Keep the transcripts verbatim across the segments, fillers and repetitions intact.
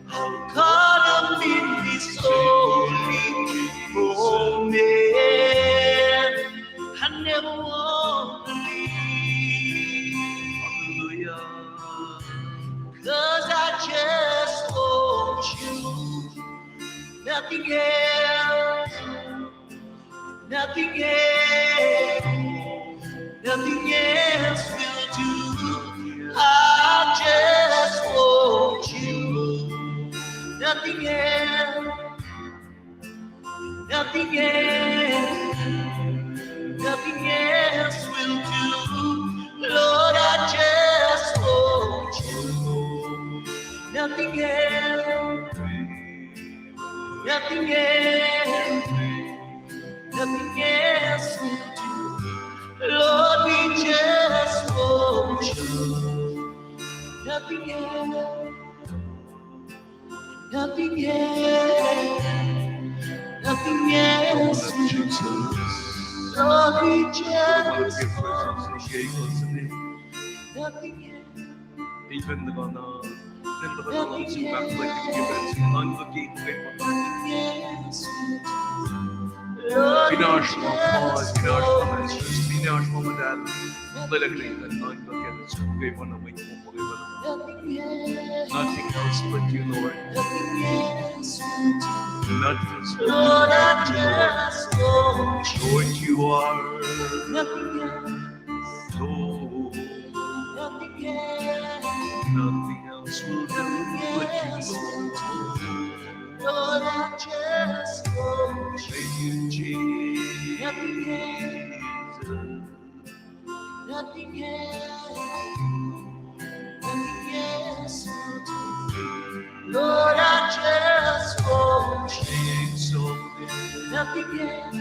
I've got a memory so holy, oh man, I never want to leave. Hallelujah. 'Cause I just want you. Nothing else. Nothing else, nothing else will do. I just want you. Nothing else, nothing else, nothing else will do. Lord, I just want you. Nothing else. Nothing else, nothing else will do. Lord, we just want you. Nothing else, nothing else, nothing else will do. Lord, we just want you. Nothing else. Even the one, uh, then the one who back like you can see, none of the gate way for Finash ma pause, finash ma message, finash ma madal. Lelek lelek, none of the gate way for the way for the way. Nothing else but you, Lord. Nothing else but you, Lord. Lord, you are. Nothing else. Nothing else. Nothing else will do but you, Lord. Lord, I just want you. Thank you, Jesus. Nothing else. Nothing else. Nothing else will do. Lord, I just want you. Nothing else.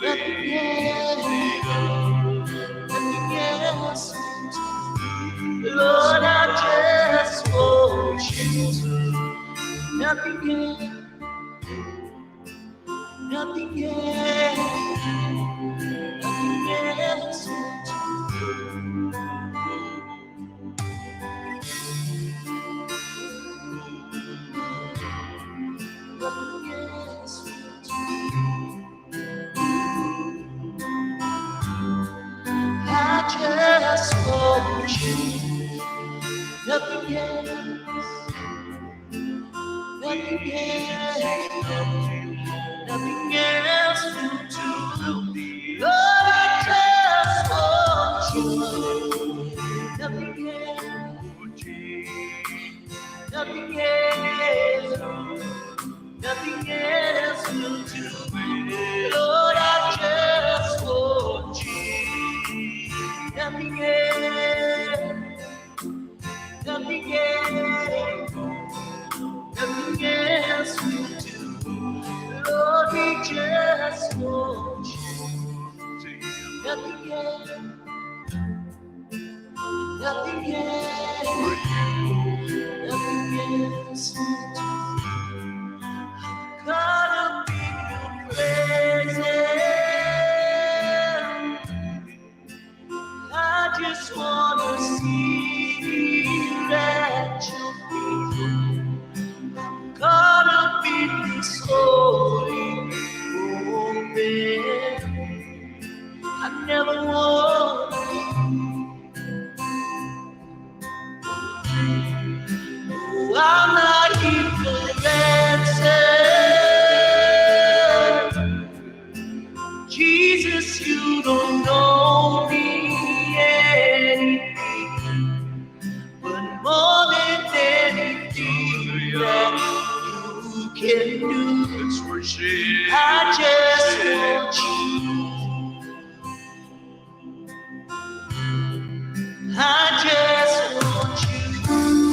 Nothing else. Nothing else. Lord, I just want you. Nothing else. Nothing else. Nothing else. Nothing else. I just want you. Nothing else. Nothing else. Nothing else will do. Lord, I just want you. Nothing else. Nothing else, nothing else will do. Lord, I just want you. Nothing else, nothing else, nothing else will do. Lord, we just want you. Nothing else. Nothing else, nothing else. Caught up in your presence. I just wanna see that you're caught up in this holy moment. I never want Oh, I'm not here for ransom. Jesus, you don't owe me anything, but more than anything that you can do, I just want you. I just want you.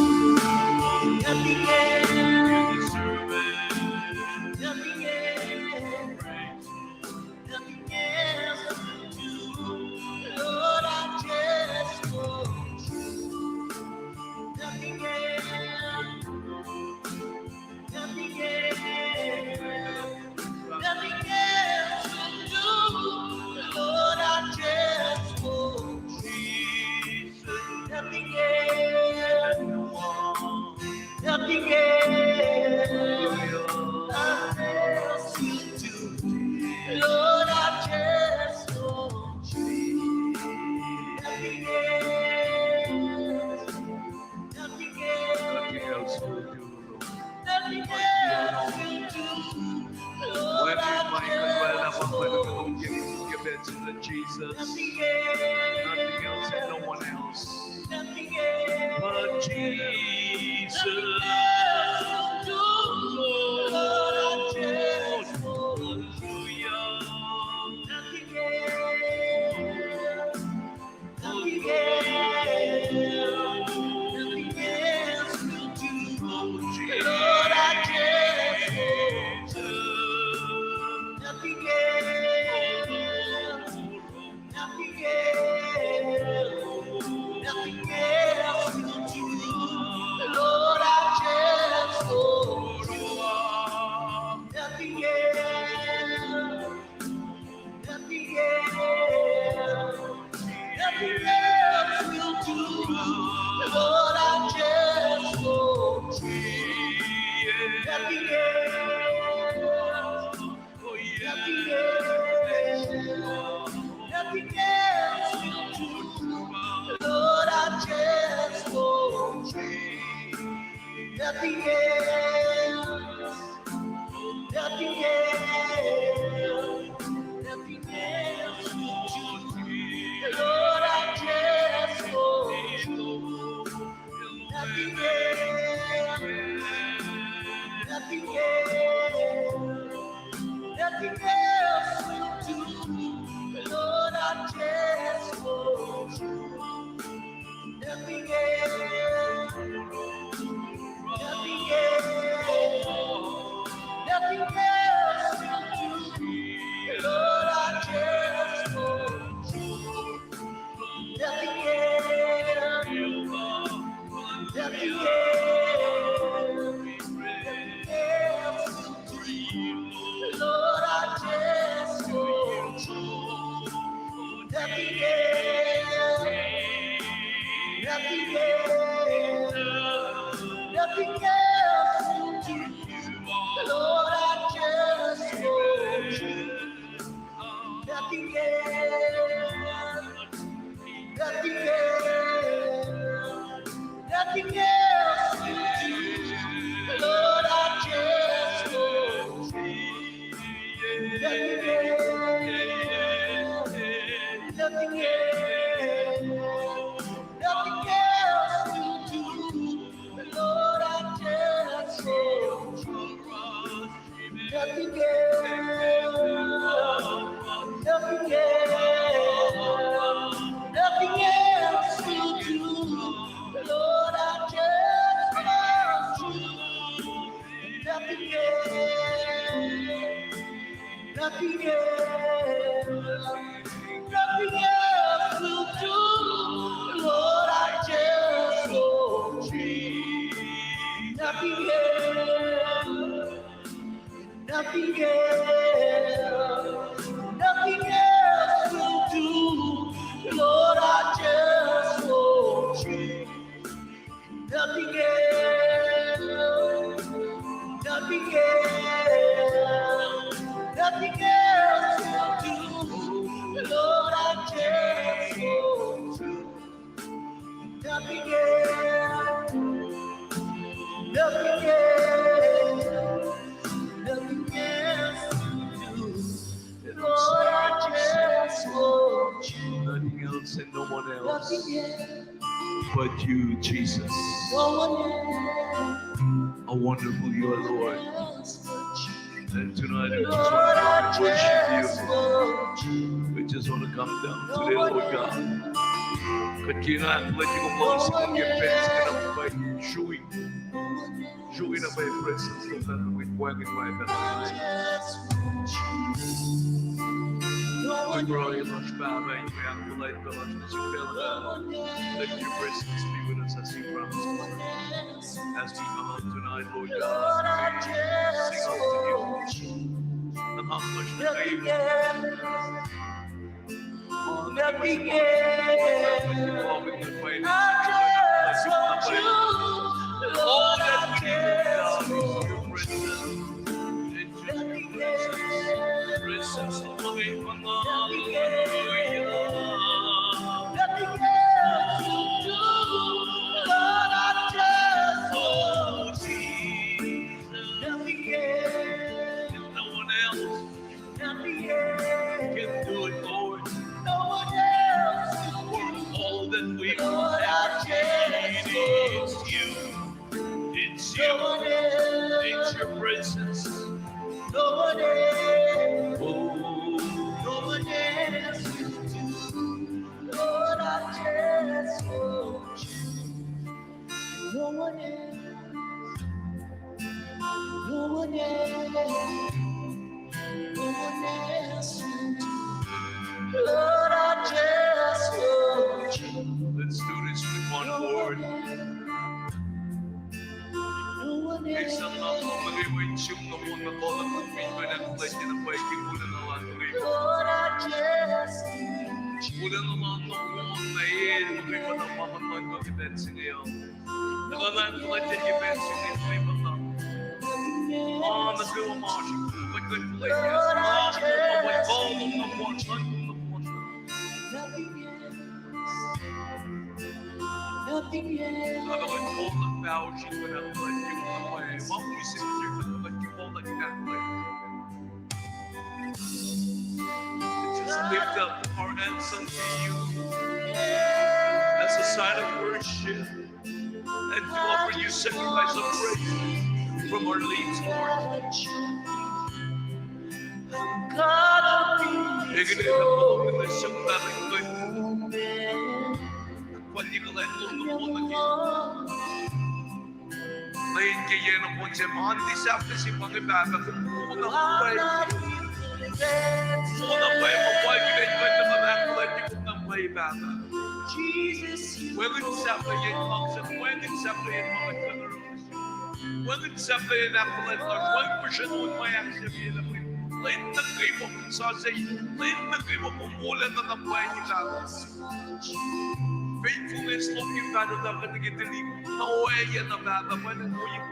Nothing else, nothing else will do. Lord, I just want you. Nothing else, nothing else, nothing else will do, Lord. Nothing else will do. Lord, I just want you. Nothing else and no one else. But Jesus, Lord, I just want you. Nothing else, nothing else, nothing else will do. Lord, I just want you. Nothing else. Nothing else, nothing else will do. Lord, I just want you. Nothing else, nothing else, nothing else will do. Lord, I just want you. Nothing else. Nothing else, nothing else will do. Lord, I just want you. Nothing else, nothing else, nothing else will do. Lord, I just want you. Nothing else, nothing else, nothing else will do. Lord, I just want you. Nothing else, nothing else, nothing else will do. Lord, I just want you. Nothing else, nothing else, nothing else will do. Lord, I just want you. Nothing else, nothing else, nothing else will do. Lord, I just want you. Nothing else, nothing else, nothing else will do. Lord, I just want you. Nothing else, nothing else, nothing else will do. Lord, I just want you. Nothing else, nothing else, nothing else will do. Lord, I just want you. Nothing else, nothing else, nothing else will do. Lord, I just want you. Nothing else. Nothing else, nothing else will do. Lord, I just want you. Nothing else, nothing else, nothing else will do. Lord, I just want you. Nothing else, nothing else, nothing else will do. Lord, I just want you. Nothing else and no one else. Nothing else. But you, Jesus. No one else. How wonderful you are, Lord. And tonight, I just want to worship you. We just want to come down today, Lord God. Kuht kena ahkfuhlwact kom, Lord, sikuhn ke pacl se inge, na pwacye srui. Srui na pwacye presence, Lord God, we wacngihn ma pacna. Pruhe lasr, Pahpah, we ahkfuhlwact pacl lasr nuh sum pacl ah. Let your presence be with us as you promised. As we come out tonight, Lord God, we sing unto you. Nothing else. Nothing else. It's you. It's you. It's your presence. No one else. Oh, no one else will do. Lord, I just want you. No one else. No one else. No one else will do. Lord, I just want you. Let's do this with one accord. No one else. Esam na kom nuh kwewa in suk nohfohn na koluk nuh fin kuh in ahkfuhlwactye na pwacye ke wolacna lal nuh kwewa. Lord, I just want you. Wolacna lal nohfohn na el nuh kwewa na ma kuh in nuhnkuh ke pacl se inge uh. Elan ahkfuhlwactye ke pacl se inge nuh kwewa na. Ma nuh kwewa ma oasr kuht kuh in fuhlweack. Ma nuh kwewa ma kuh in nuhnkuh nohfohn. Nothing else. Nothing else. Nothing else. Just lift up our hands unto you as a sign of worship and to offer you sacrifice of praise from our lips, Lord. God of peace. Lwen ke yen nohfohn se ma tiac sahflah se pa inge Pahpah, kom on na pwacye. On na pwacye ma pwacye kuht in kuh in tuhkuh ahkfuhlwactye kom na pwacye Pahpah. Wacngihn sahflahiyac ma se, wacngihn sahflahiyac ma kuht kuh in oruh. Wacngihn sahflahiyac in ahkfuhlwact lasr, wacngihn puhsren on ma ahksahfyelah. Lwen nuh kwewa kom sasuc, lwen nuh kwewa kom wolacna na pwacye Pahpah. Faithfulness lom ke pacl nuh ke tuhlihk na oacyac na Pahpah, pacl in ohiyac.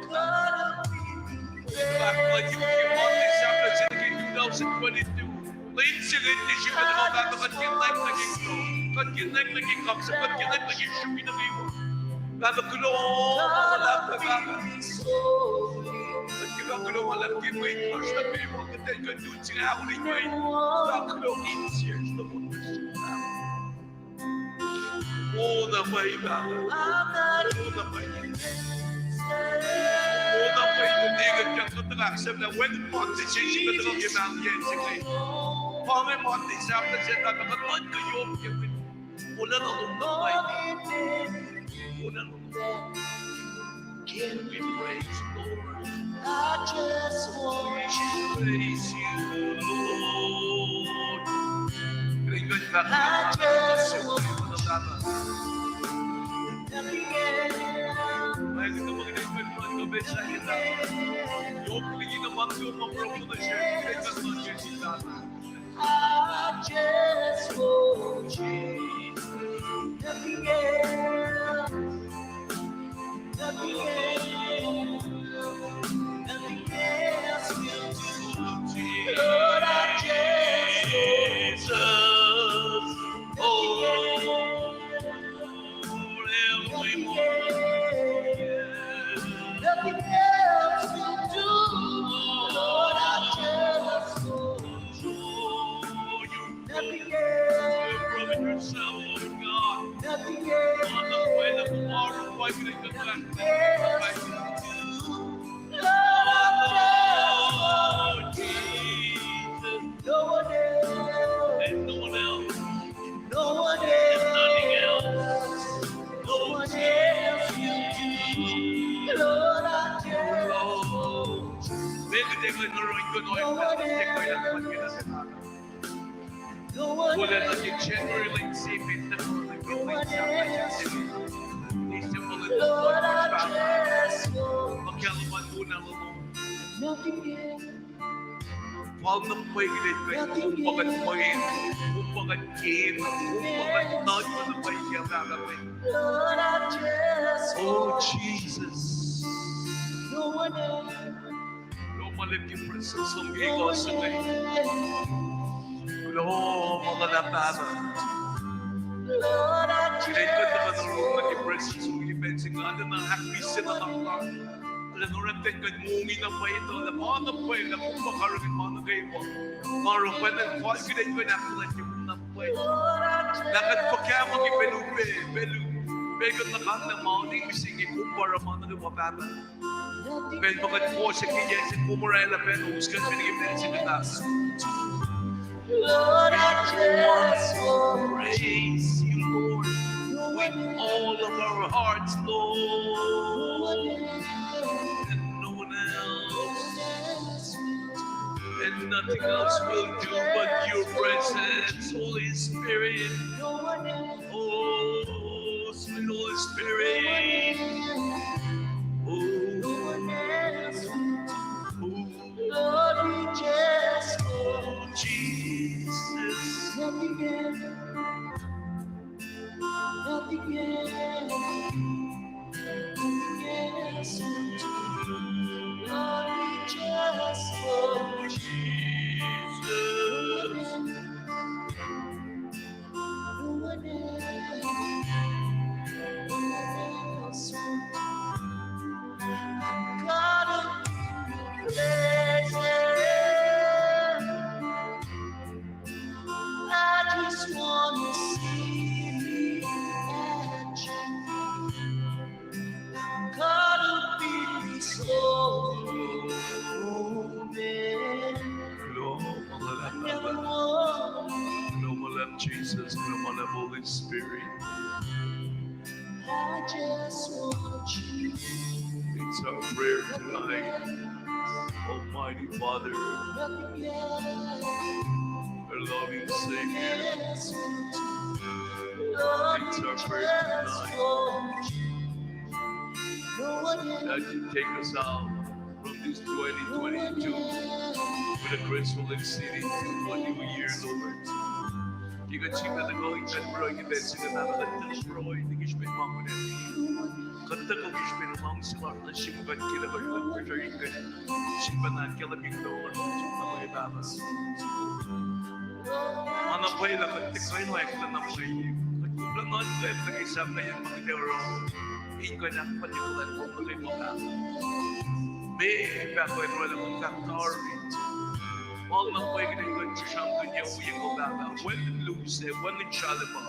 Ahkfuhlwactye kom ke Monday, Saturday, ke two thousand twenty-two. Lwen se lwen se srihpac nuh kwewa Pahpah, kuht ke nwack nuh ke kuloh, kuht ke nwack nuh ke kaksak, kuht ke nwack nuh ke srui nuh kwewa. Pahpah kuloh ma luhlahp Pahpah. Kuht ke fah kuloh ma luhlahp ke mwet lasr nuh kwewa, kuht in kuh in tun se ahkkahlwemye. Pahpah kuloh in sesr nuh kwewa. O na pwacye Pahpah. O na pwacye. O na pwacye. Kuht tuhkuh ahksahfyelah wacngihn conversation kuht tuhkuh ke mahno ke se inge. Pa inge Monday, Saturday, Saturday, kuht nuhnkuh yohk ke mwet. Wolacna lom na pwacye. Wolacna lom. Can we praise the Lord? I just want to praise you, Lord. I just want to nothing else. I just want you. Nothing else. Nothing else. Nothing else will do. Lord, I just want you. Nothing else. Nothing else will do. Lord, I just want you. Nothing else. Nothing else. Nothing else. Lord, I just want you. No one else. And no one else. No one else. Nothing else. No one else will do. Lord, I just want you. No one else. No one else. No one else. Nothing else. Fal na pwacye kuht, kom pa kuht pwacye, kom pa kuht ke, kom pa kuht nuhnkuh na pwacye ke Pahpah. Oh, Jesus. Lom ma lip ke presence lom ke ikosa inge. Lom ma luhlahp Pahpah. Kuht in kuh in tuhkuh nuh ke presence lom ke pacl se inge, arulacna ahkmihsye nuhnak lasr. Arulacna orekma kuht in mongi na pwacye, tuh lah ma na pwacye lah kom pa karihngihn ma nuh kwewa. Ma oruh pwacnwacng fal kuht in kuh in ahkfuhlwactye kom na pwacye. Lah kuht fuhkah muh ke pacl upac, pacl, pacl kuht nuh kang na ma inge mihsenge, kom pa oruh ma nuh kwewa Pahpah. Pacl ma kuht fohsack ke yac se, kom oraclah pacl us kuht fin ke pacl se inge Pahpah. Lord, I just want to praise you, Lord, with all of our hearts, Lord. And no one else. And nothing else will do but your presence, Holy Spirit. Oh, sweet Holy Spirit. Oh, oh, Lord, we just want Jesus. Nothing else. Nothing else. Nothing else. Lord, we just want Jesus. No one else. No one else. Gotta be your presence. I just wanna see you at your Kuloh ma luhlahp, Pahpah. Kuloh ma luhlahp, Jesus. Kuloh ma luhlahp, Holy Spirit. It's our prayer tonight, Almighty Father, our loving Savior. It's our prayer tonight. That you take us out from this twenty twenty-two with a graceful exceeding to a new year, Lord. Ke kuht sifilpac tuhkuh in kuht pruhe ke pacl se inge, Pahpah, kuht tuhkuh pruhe ke srihpen ma kunac. Kuht tuhkuh ke srihpen luhngse lasr nuh sum, kuht ke kuht kuh in pressure in kuht sifacna ke liki kuht lasr nuh sum, Pahpah. Ma na pwacye lah kuht tiac kuh in oacklah na pwacye. Kuht koflah nuhnkuh nuh ke sahflahiyacn ma kuht ac oruh. In kuh in ahkfuhlwactye kom nuh kwewa, Pahpah. Meac fahk in orwaclah kom fahk tari. Fal na pwacye kuht in kuh in sramsramkihn ohiyac kom, Pahpah. Wacngihn lusac, wacngihn sralacpa.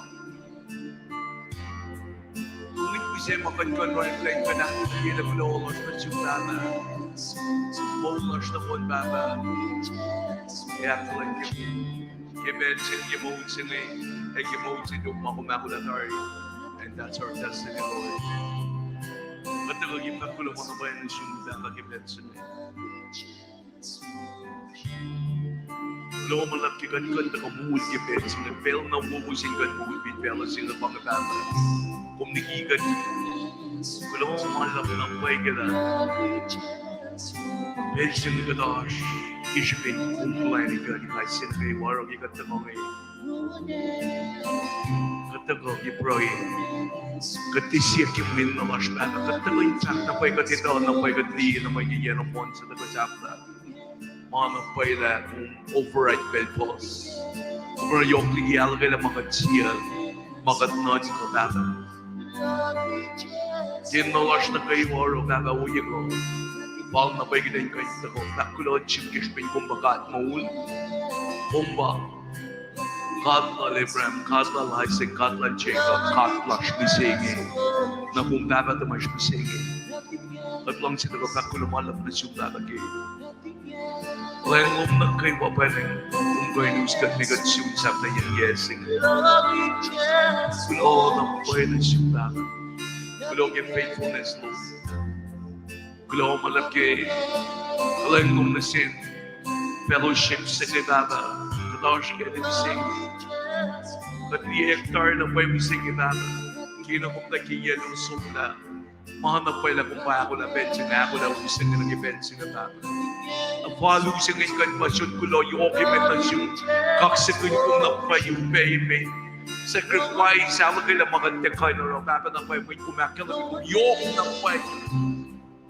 Kom in pihsac ma kuht kuh in oruh in kuh in ahkfalyelah kuloh lasr nuh sum, Pahpah. Moul lasr nohfohn, Pahpah, ac ahkfuhlwactye ke pacl se inge, ke moul se inge, ac ke moul se tok ma kom ahkolah tari. And that's our destiny, Lord. Kuht tuhkuh in fahk kuloh ma na pwacye nuh sum, Pahpah, ke pacl se inge. Kuloh ma luhlahp ke kuht kuh in tuhkuh moul ke pacl se inge, pacl na wowo se in kuht moul fin facluh se inge pa inge, Pahpah. Kom liki kuht. Kuloh ma luhlahp na pwacye ke lah pacl se inge kuht oasr ke srihpen kom plwacn in kuht in kais sie nuh kwewa oruh ke kuht tuhkuh inge. Kuht tuhkuh ke pruhe. Kuht tiac siyuck ke mwe na lasr, Pahpah. Kuht tuhkuh in fahk na pwacye, kuht etuh na pwacye, kuht liye na pwacye ke yac nohfohn se tuhkuh sahflah. Ma na pwacye lah kom override pacl puhs. Kom oruh yohk liki ahluhkwelah ma kuht siyuck, ma kuht nuhnkuh, Pahpah. Ke na lasr nuh kwewa oruh, Pahpah, ohiyac kuh. Fal na pwacye kuht in kuh in tuhkuh fahk kuloh nuh sum ke srihpen kom pa God moul. Kom pa God lal Abraham, God lal Isaac, God lal Jacob, God lasr mihsenge. Na kom Pahpah tuhmasr mihsenge. Kuht luhngse tuhkuh fahk kuloh ma luhlahp nuh sum, Pahpah, ke lwen lom nuh kwewa, pwacnwacng kom kuh in us kuht me kuht sun sahflahiyacn yac se inge. Kuloh na pwacye nuh sum, Pahpah. Kuloh ke faithfulness lom. Kuloh ma luhlahp ke lwen lom nuh sin fellowship se inge, Pahpah. Kuht oasr ke mihsenge. Kuht liye tari na pwacye mihsenge, Pahpah. Ke na kom tuh ke yac lom somlah, ma na pwacye lah kom pa ahkolah pacl se inge, ahkolah u se inge nuh ke pacl se inge, Pahpah. Na fal u se inge kuht pa sun kuloh yohk emet nuh sum. Kaksakihn kom na pwacye upac emet. Sacrifice, ahluhkwelah ma kuht tiac kuh in oruh, Pahpah, na pwacye mwet kom ahkkahlwemye kom yohk na pwacye.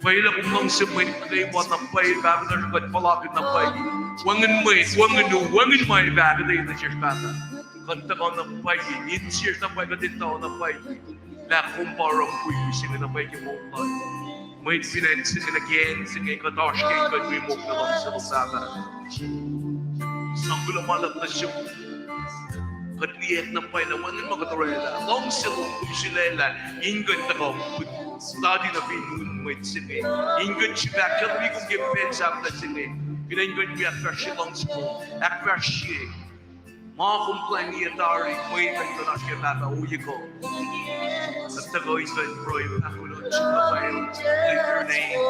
Pwacye lah kom luhngse mwet kwewa na pwacye, Pahpah, tuhsruhk kuht puhlakihn na pwacye. Wacngihn mwet, wacngihn u, wacngihn ma ac fahkwack nuh sesr, Pahpah. Kuht tuhkuh na pwacye, insiyacsr na pwacye, kuht etuh na pwacye lah kom pa oruh mukwikwi se inge na pwacye ke moul lasr. Mwet fin acn se inge, nuh ke acn se inge, kuht oasr ke kuht wi moul ke luhngse lom, Pahpah. Sang kuloh ma luhlahp nuh sum. Kuht liyacack na pwacye lah wacngihn ma kuht orwaclah. Luhngse lom kom sulaclah in kuh in tuhkuh put tari nuh fin un mwet se inge. In kuh in srihpac ahkkahlwemye kom ke pacl sahflah se inge. Kuht in kuh in wi ahkfahsrye luhngse kom, ahkfahsrye ma kom plwacn ye tari, mwe kuh in kuh in oasr ke Pahpah ohiyac kuh. Kuht tuhkuh in kuh in pruhe, fahk kuloh sum na pwacye, lift your name.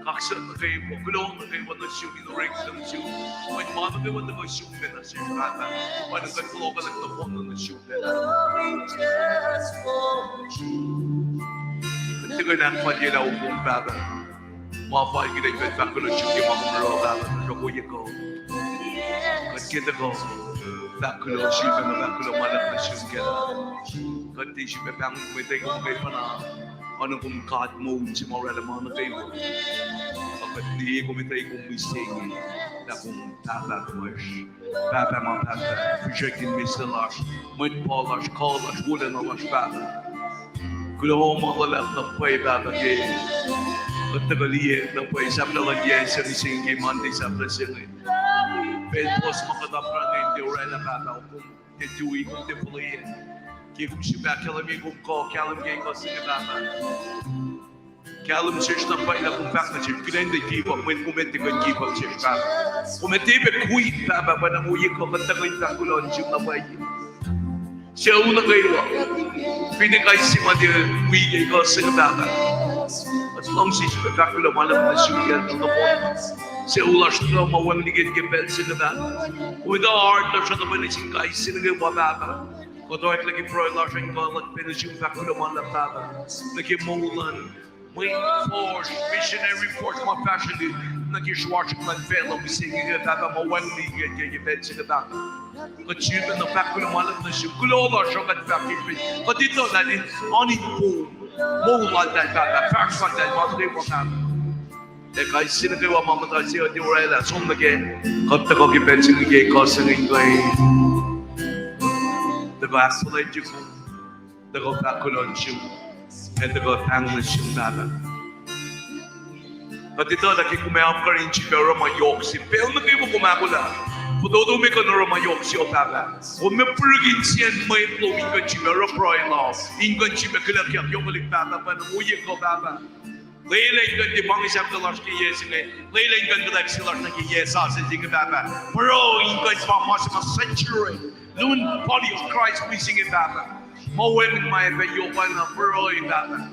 Kaksak nuh kwewa, kuloh nuh kwewa nuh sum, in orek nuh sum. Mwet ma nuh kwewa tuhkuh sum me nuh sesr Pahpah. Pa in kuh in fohlohk nuh ke nohfohn nuh sum Pahpah. Kuht tuhkuh in ahkfalyelah kom Pahpah. Ma fal kuht in kuh in fahk kuloh sum ke ma kom oruh Pahpah, tuhsruhk ohiyac kuh. Kuht ke tuhkuh fahk kuloh sum, fahk kuloh ma luhlahp nuh sum kac. Kuht tiac srihpac pahngon kom, etuh kom ke pacna. Oacna kom God moul se ma oraclah ma nuh kwewa. Kuht liye kom, etuh kom mihsenge, lah kom Pahpah lasr. Pahpah ma Pahpah, finsrak in mihslac lasr, mwet pal lasr, kuh lasr, wolacna lasr Pahpah. Kuloh ma luhlahp na pwacye Pahpah ke kuht tuhkuh liye na pwacye sahflah luhn yac se mihsenge ke Monday sahflah se inge. Pacl puhs ma kuht apkuhran in tiac oraclah Pahpah, kom tiac tui, kom tiac fuhlweack. Ke kom srihpac ahkkahlwemye kom kuh, kahlwem ke kuh se inge Pahpah. Kahlwem sesr na pwacye lah kom fahk nuh sesr, kuht in tiac give up, mweyen kom etuh kuh in give up sesr Pahpah. Kom etuh pac quit Pahpah, pacna ohiyac kuh kuht tuhkuh in fahk kuloh nuh sum na pwacye. Sucu nuh kwewa, finne kais sie ma tiac wi ke kuh se inge Pahpah, kuht luhngse srihpac fahk kuloh ma luhlahp nuh sum ke nohfohn. Sucu lasr nuh kwewa ma wacngihn liki ke pacl se inge Pahpah, kom etuh heart lasr uh na pwacye nuh sin kais sie nuh kwewa Pahpah. Kuht oacklah ke pruhe lasr in kuh luhn pacl nuh sum, fahk kuloh ma luhlahp Pahpah nuh ke moul luhn mwet fuhsr, missionary fuhsr ma fahsrwelihk nuh ke sruasruhk luhn facluh mihsenge inge Pahpah, ma wacngihn liki ke pacl se inge Pahpah. Kuht sifacna fahk kuloh ma luhlahp nuh sum. Kuloh lasr uh kuht fahk ke pacl, kuht etuh lah in oan in kom moul laltahl Pahpah, fahsr laltahl ma nuh kwewa Pahpah. Ac kais sie nuh kwewa ma muhta se uh tiac oraclah, som nuh ke kuht tuhkuh ke pacl se inge ke kuh se inge in kuh in tuhkuh ahkfuhlwactye kom, tuhkuh fahk kuloh nuh sum, ac tuhkuh pahng nuh sum Pahpah. Kuht etuh lah ke kom ac apkuhran in sifilpac oruh ma yohk se, pacl nuh kwewa kom ahkolah, fototo me kuh in oruh ma yohk se uh Pahpah. Kom ac purikihnsiacn mwet lom in kuh in sifilpac oruh pruhe lal, in kuh in sifilpac kihlackyuck yohkwelihk Pahpah, pacna ohiyac kuh Pahpah. Lwelah in kuh in tiac pa inge sahflah lasr ke yac se inge. Lwelah in kuh in kuhlwacng se lasr nuh ke yac sasuc se inge Pahpah. Pruhe in kuh in pa ma se ma saturate lun body of Christ mihsenge Pahpah. Ma wacngihn ma ac fah yohk pacna pruhe Pahpah,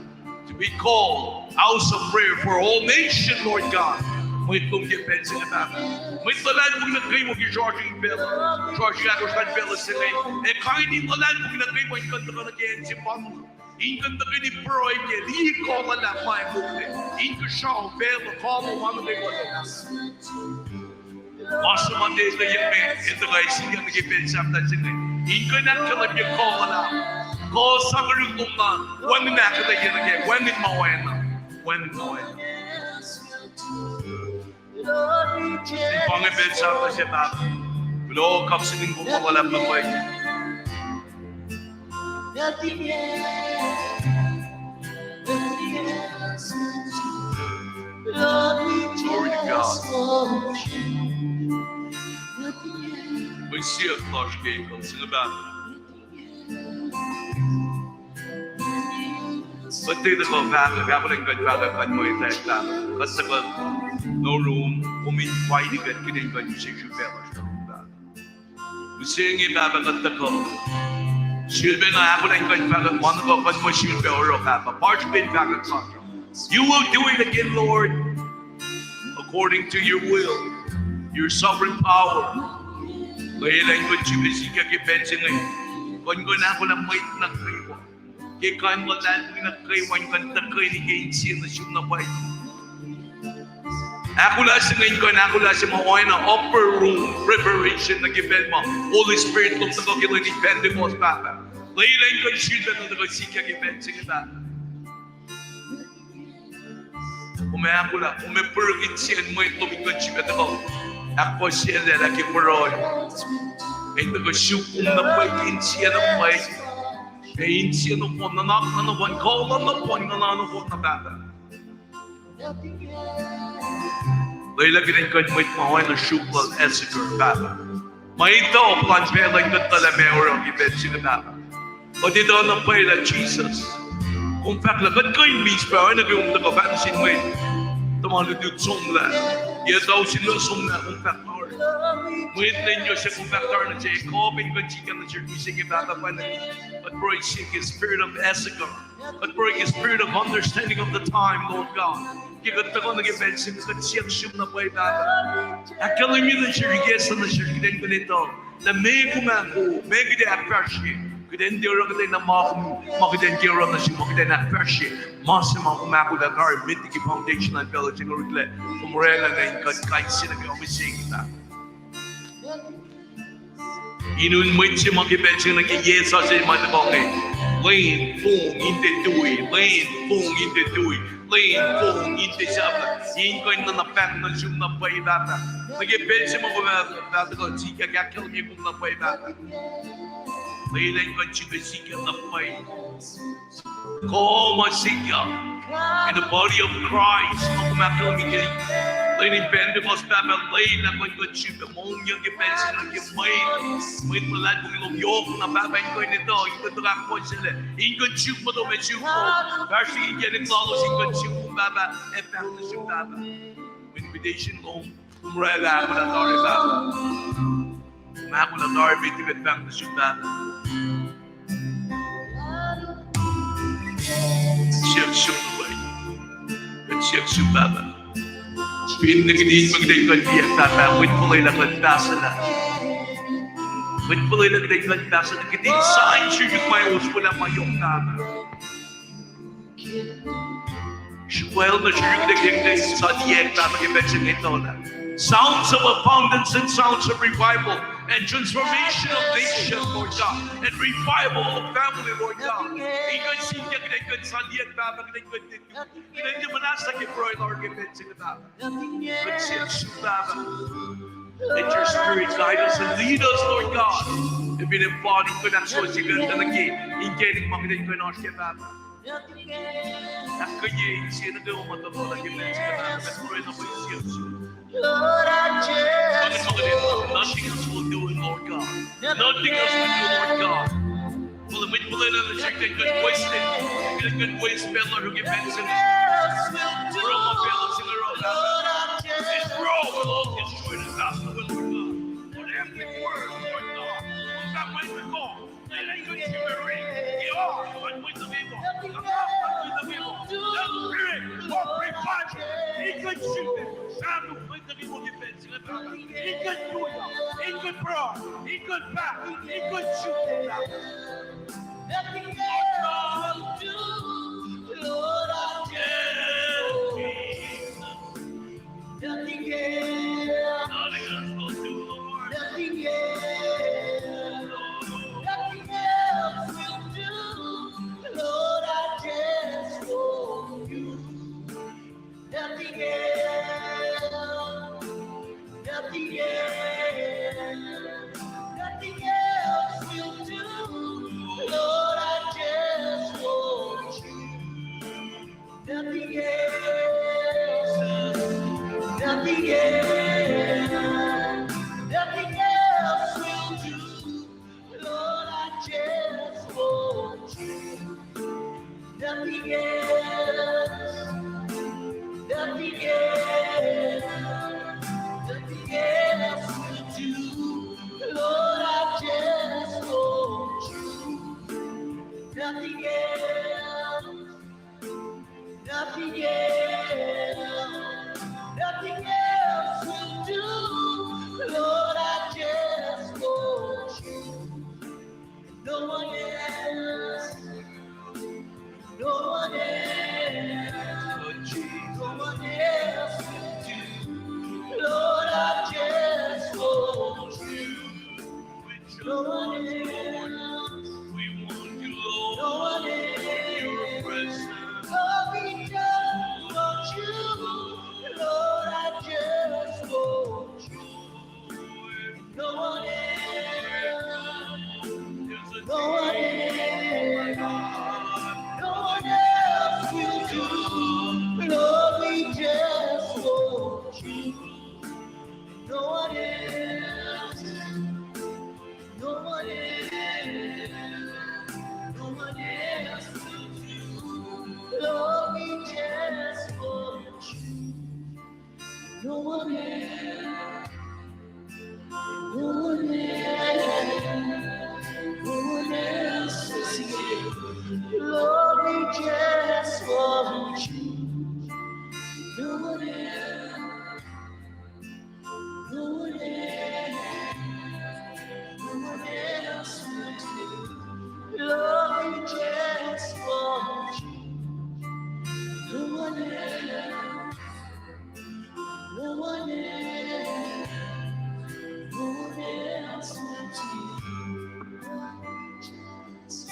to be called house of prayer for all nation, Lord God. Mwet lom ke pacl se inge Pahpah, mwet luhlahlfongi nuh kwewa ke sruasruhk in facluh, sruasruhk ahkosr luhn facluh se inge, ac kain in luhlahlfongi nuh kwewa in kuh in tuhkuh nuh ke acn se pa in kuh in tuhkweni pruhe ke lihk kuh luhlahp ma ac mokle, inkuhsrao, facluh, kamo, ma nuh kwewa. Ma se ma tiac etuh me, etuh kais sie nuh ke pacl sahflah se inge, in kuh in ahkkahlwemye kuh luhlahp, kuh sakihrihk lom na, wacngihn ahkuhtweyac nuh kac, wacngihn ma oacna, wacngihn ma oacna. Fin pa inge pacl sahflah se Pahpah, kuloh kaksakihn kom ma luhlahp na pwacye. Glory to God. Mwe siyuck lasr ke kuh se inge Pahpah. Kuht tiac tuhkuh fahkwack, ahkolah in kuh in fahkwack kuh in mwet ah Pahpah. Kuht tuhkuh norom, kom in fahsr kuht, kuht in kuh in use srihpac lasr Pahpah. Mihsenge Pahpah kuht tuhkuh sifilpacna ahkolah in kuh in fahkwack ma nuh kwewa kuht mwe sifilpac oruh Pahpah. Fahsr kuht in fahkwack lasr. You will do it again, Lord, according to your will, your sovereign power. Lwelah in kuh in sifilpac sikyak ke pacl se inge, kuh in kuh in ahkolah mwet nuh kwewa ke kain luhlahlfongi nuh kwewa in kuh in tuhkweni ke insiyac nuh sum na pwacye. Ahkolah se inge in kuh in ahkolah se ma oacna upper room preparation nuh ke pacl ma Holy Spirit lom tuhkuh ke lwen in Pentecost Pahpah. Lwelah in kuh in sifilpac nuh tuhkuh sikyak ke pacl se inge Pahpah. Kom ac ahkolah, kom ac purikihnsiacn mwet lom in kuh in sifilpac tuhkuh ahkpuhsyelah ke pruhe, in tuhkuh suk kom na pwacye ke insiyac na pwacye, ac insiyac nohfohn, nuhnak nohfohn, kuh nohfohn, nguhna nohfohn na Pahpah. Lwelah kuht in kuh in mwet ma oacna sruok lal Issachar, Pahpah. Ma etuh puhlan pacl in kuht tuhlac ma oruh ke pacl se inge, Pahpah. Kuht etuh na pwacye lah Jisus, kom fahk lah kuht kuh in miss pa oacna ke kom tuhkuh fahk nuh sin mwet tuhma lutlut somlah, yac tausin somlah, kom fahk tari mwet lwen yohk se, kom fahk tari nuh se, kom in kuh in sikyak nuh sesr mihsenge, Pahpah, pwacye. Kuht pruhe ke spirit of Issachar. Kuht pruhe ke spirit of understanding of the time, Lord God. Ke kuht tuhkuh nuh ke pacl se inge, kuht siyuck sum na pwacye, Pahpah. Ahkkahlwemye nuh sesr, ikacslah nuh sesr, kuht in kuh in etuh lah meac kom ahkoo, meac kuht ac ahkfahsrye, kuht in tiac oruh kuhtwena ma, ma kuht in tiac oruh nuh sum, ma kuht in ahkfahsrye ma se ma kom ahkolah tari met liki foundation luhn facluh se inge orek lah kom oraclah nuh in kuht kais sie nuh ke mihsenge, Pahpah. In un mwet se ma ke pacl se inge nuh ke yac sasuc ma tuhkuh inge, lwen, fong, in tiac tui, lwen, fong, in tiac tui, lwen, fong, in tiac sahflah, in kuh in nuhnak pahng nuh sum na pwacye, Pahpah. Nuh ke pacl se ma kom fah tuhkuh sikyak, ahkkahlwemye kom na pwacye, Pahpah. Lwelah in kuh in sifilpac sikyak na pwacye. Kom ac sikyak in the body of Christ, ma kom ahkkahlwemye ke lwen in Pentecost, Pahpah, lwelah kuht in kuh in sifilpac mongyang ke pacl se inge nuh ke mwet, mwet luhlahlfongi lom yohk na, Pahpah, in kuh in etuh, in kuh in tuhkuh ahkfalyelah, in kuh in suk motom ac suk kom, fahsr inkacnek lalos in kuh in suk kom, Pahpah, ac fahk nuh sum, Pahpah. Invitation lom, kom oraclah ahkolah tari, Pahpah. Kom ahkolah tari met liki kuht fahk nuh sum, Pahpah. Siyuck sum, Pahpah. Kuht siyuck sum, Pahpah. Fin nuh kihtin ma kuht in kuh in tiac, Pahpah, mwet fuhlwelah kuht pahselah. Mwet fuhlwelah kuht in kuh in pahselah. Kihtin sign srihsrihk ma elos fuhlwelah ma yohk, Pahpah. Sruhpwacl nuh srihsrihk kuht in kuh in saliyac, Pahpah, ke pacl se inge, etuh lah sounds of abundance and sounds of revival and transformation of nation, Lord God, and revival of family, Lord God. In kuh in sikyak kuht in kuh in saliyac, Pahpah, kuht in kuh in tiac, kuht in tiac muhnahs ke pruhe lasr ke pacl se inge, Pahpah. Kuht siyuck sum, Pahpah. Let your spirit guide us and lead us, Lord God. Ac fin embody kuht ahksuwohsyeyuck nuh ke inkacnek ma kuht in kuh in oasr kac, Pahpah. Ahkkweye insiyac nuh kwewa ma tuhkuh nuh ke pacl se inge, Pahpah, kuht pruhe na pwacye, siyuck sum. Nothing else will do it, Lord God. Nothing else will do it, Lord God. Fuhlwelah, mwet fuhlwelah nuh sesr, kuht kuh in waste it. Kuht kuh in waste pacl lasr ke pacl se inge. Oruh ma pacl se inge oruh, Pahpah. This world will all destroy the gospel, Lord God. But every word, Lord God, from that microphone, let it go to the ring. It all went with the people. The mouth went with the people. The spirit of revival, it could shoot it. Sound of the people, it could do it. It could pruhe. It could back. It could shoot it. Nothing else will do. Lord, I just, nothing else. Nothing else will do, Lord. Nothing else. Nothing else will do. Lord, I just want you. Nothing else, nothing else, nothing else will do. Lord, I just want you. Nothing else, nothing else, nothing else will do. Lord, I just want you. Nothing else, nothing else, nothing else will do. Lord, I just want you. Nothing else, nothing else, nothing else will do. Lord, I just want you. No one else, no one else, no one else will do. Lord, I just want you. No one else. We want you, Lord. No one else. Your presence. Lord, we just want you. Lord, I just want you. No one else. No one else. No one else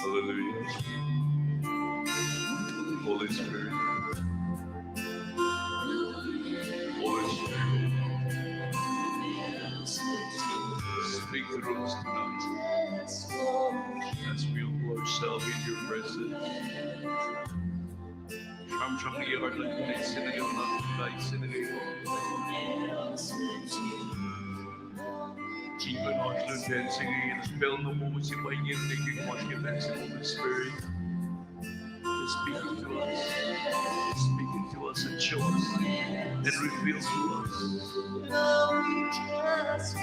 Hallelujah. Holy Spirit. Holy Spirit. Speak through us tonight as we humble ourselves in your presence. Sramsram nuh ke heart nuh ke sin nuh ke, nuh ke sin nuh ke. Kihtin oasr lun pacl se inge, pacl na momo se pa inge, ne ke oasr ke pacl se, Holy Spirit. Speaking to us. Speaking to us and show us and reveal to us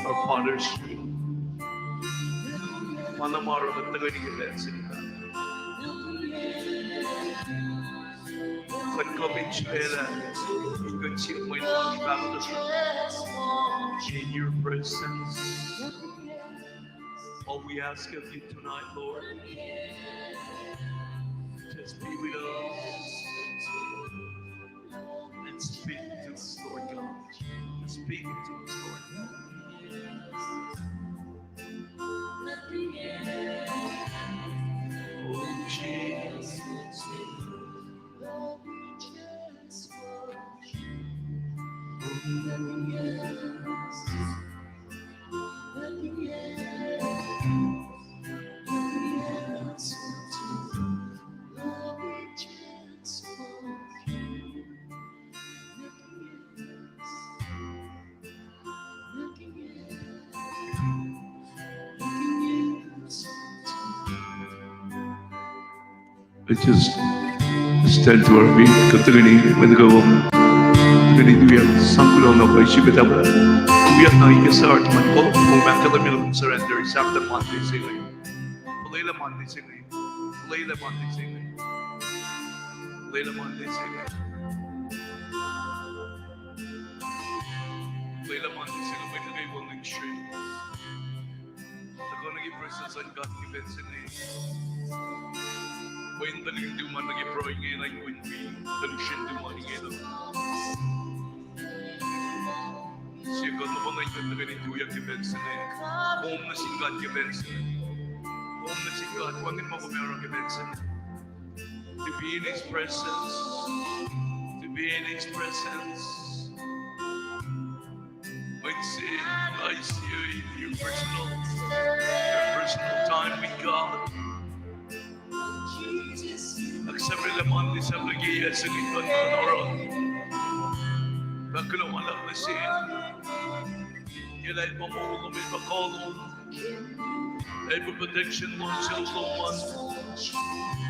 our Father's will. Ma na ma oruh kuht tuhkweni ke pacl se inge. Kuht kuh in sulaclah in kuh in sie mwe in Pahpah tuhsruhk in your presence. All we ask of you tonight, Lord, just be with us and speak to us, Lord God. Speak to us, Lord God. Oh, Jesus. Let's just stand to our feet. Kuht tuhkweni mwet nuh kwewa, tuhkweni tuyak sang kuloh na pwacye srihpac. Tuyak na ikacsr, ma koluk, ma ahkkahlwemye surrender, sahp Monday se inge. Fuhlwelah Monday se inge. Fuhlwelah Monday se inge. Fuhlwelah Monday se inge. Fuhlwelah Monday se inge. Mwet nuh kwewa in srihk. Tuhkuh nuh ke presence luhn God ke pacl se inge. Mweyen tuhlihk in tu ma nuh ke pruhe inge, na in kuh in wi tuhlihk srihk in tu ma inge. Sie kuht nohfohn na in kuht tuhkweni tuyak ke pacl se inge. Kom nuh sin God ke pacl se inge. Kom nuh sin God, wacngihn ma kom oruh ke pacl se inge. To be in His presence. To be in His presence. Mweyen se, I see you in your personal, your personal time with God. Accept-lah Monday, accept-lah ke yac se inge kuht kuh in oruh. Fahk kuloh ma luhlahp nuh sin. Ke lah El pa moul lom, El pa kuh lom. El pa protection lom, sel lom an.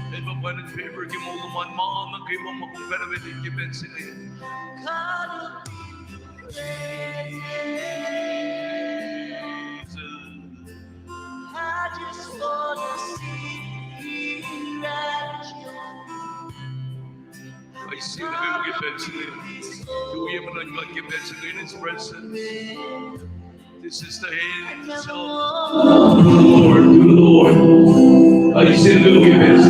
El pa pwacnwacng favor ke moul lom an, ma nuh kwewa ma kom pacna etuh ke pacl se inge. I see nuh kwewa ke pacl se inge. Tuyak muh nuh God ke pacl se inge in His presence. This is the end. So, Lord, Lord. I say, look at this.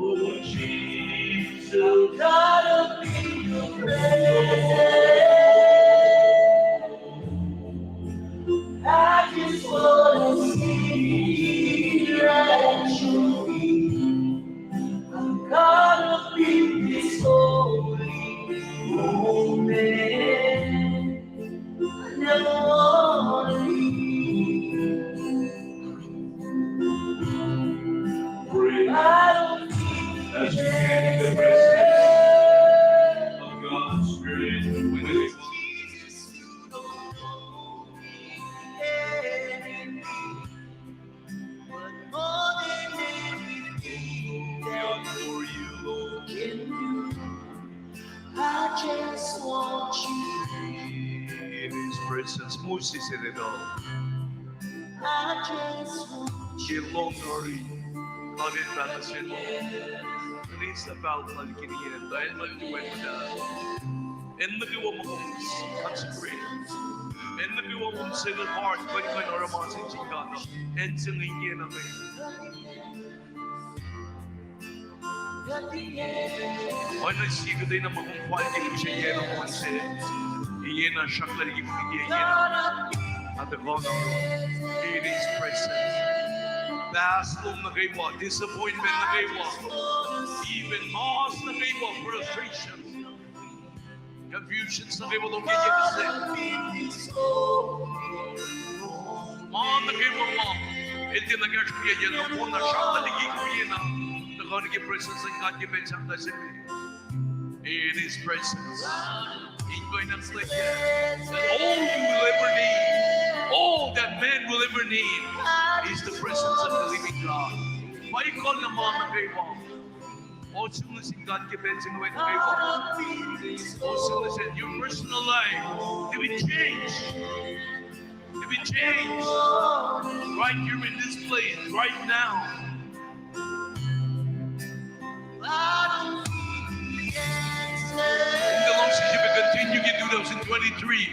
Oh, Jesus, God of the universe, I just wanna see you at your feet. I'm caught up in this holy moment. I never wanna leave. Pray. I don't need as we get in the presence of God's Spirit, when we Jesus, you don't know me. But more than anything that you can do, I just want you in His presence. Moses said it all. I just want you. Ke lohng nori, God in pahluh se lohng. Eis na pahol lal ke inge, tuh el muh tuwen muhta. Acn nuh kwewa ma kom consecrate, acn nuh kwewa ma kom set apart, kuh in kuh in oruh ma sin God uh, acn se inge ingena me. Oacna sie kuhtwena ma kom fal ke mihsenge na ma se, ingena srackna liki kom, ingena. Atuhkuhna, in His presence. Past lom nuh kwewa, disappointment nuh kwewa, even mas nuh kwewa, frustration, confusions nuh kwewa lom ke yen se. Ma nuh kwewa ma el tiacna kahsruh ke yen, nohfohn na srackna liki kom, ingena. Tuhkuh nuh ke presence luhn God ke pacl sahflah se inge. In His presence. In kuh in ahkfahsrye that all you will ever need, all that man will ever need, is the presence of the living God. Pa ekuhllah ma nuh kwewa. Ohsun nuh sin God ke pacl se inge nuh kwewa. Ohsun nuh sin, your personal life, it will change. It will change right here in this place, right now. Kuloh ma se, we continue ke two thousand twenty-three.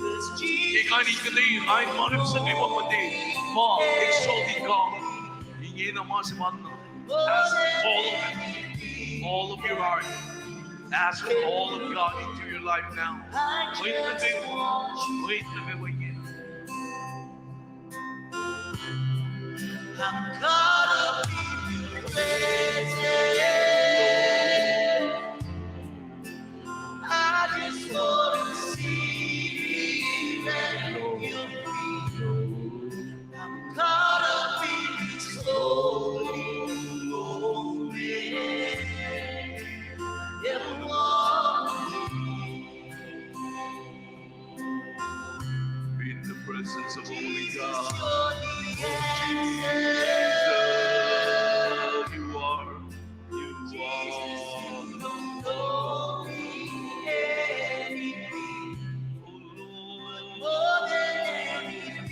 Ke kain in kuhtwena, I want to say, we want to, ma, exalting God. Ingena ma se ma na. Ask all of it. All of your heart. Ask all of God into your life now. Wait a minute. Wait a minute. I'm caught up in your presence. I just wanna see you at your feet. I'm caught up in this holy moment. Everyone. In the presence of Holy God. Jesus, you are, you are. Oh, Lord.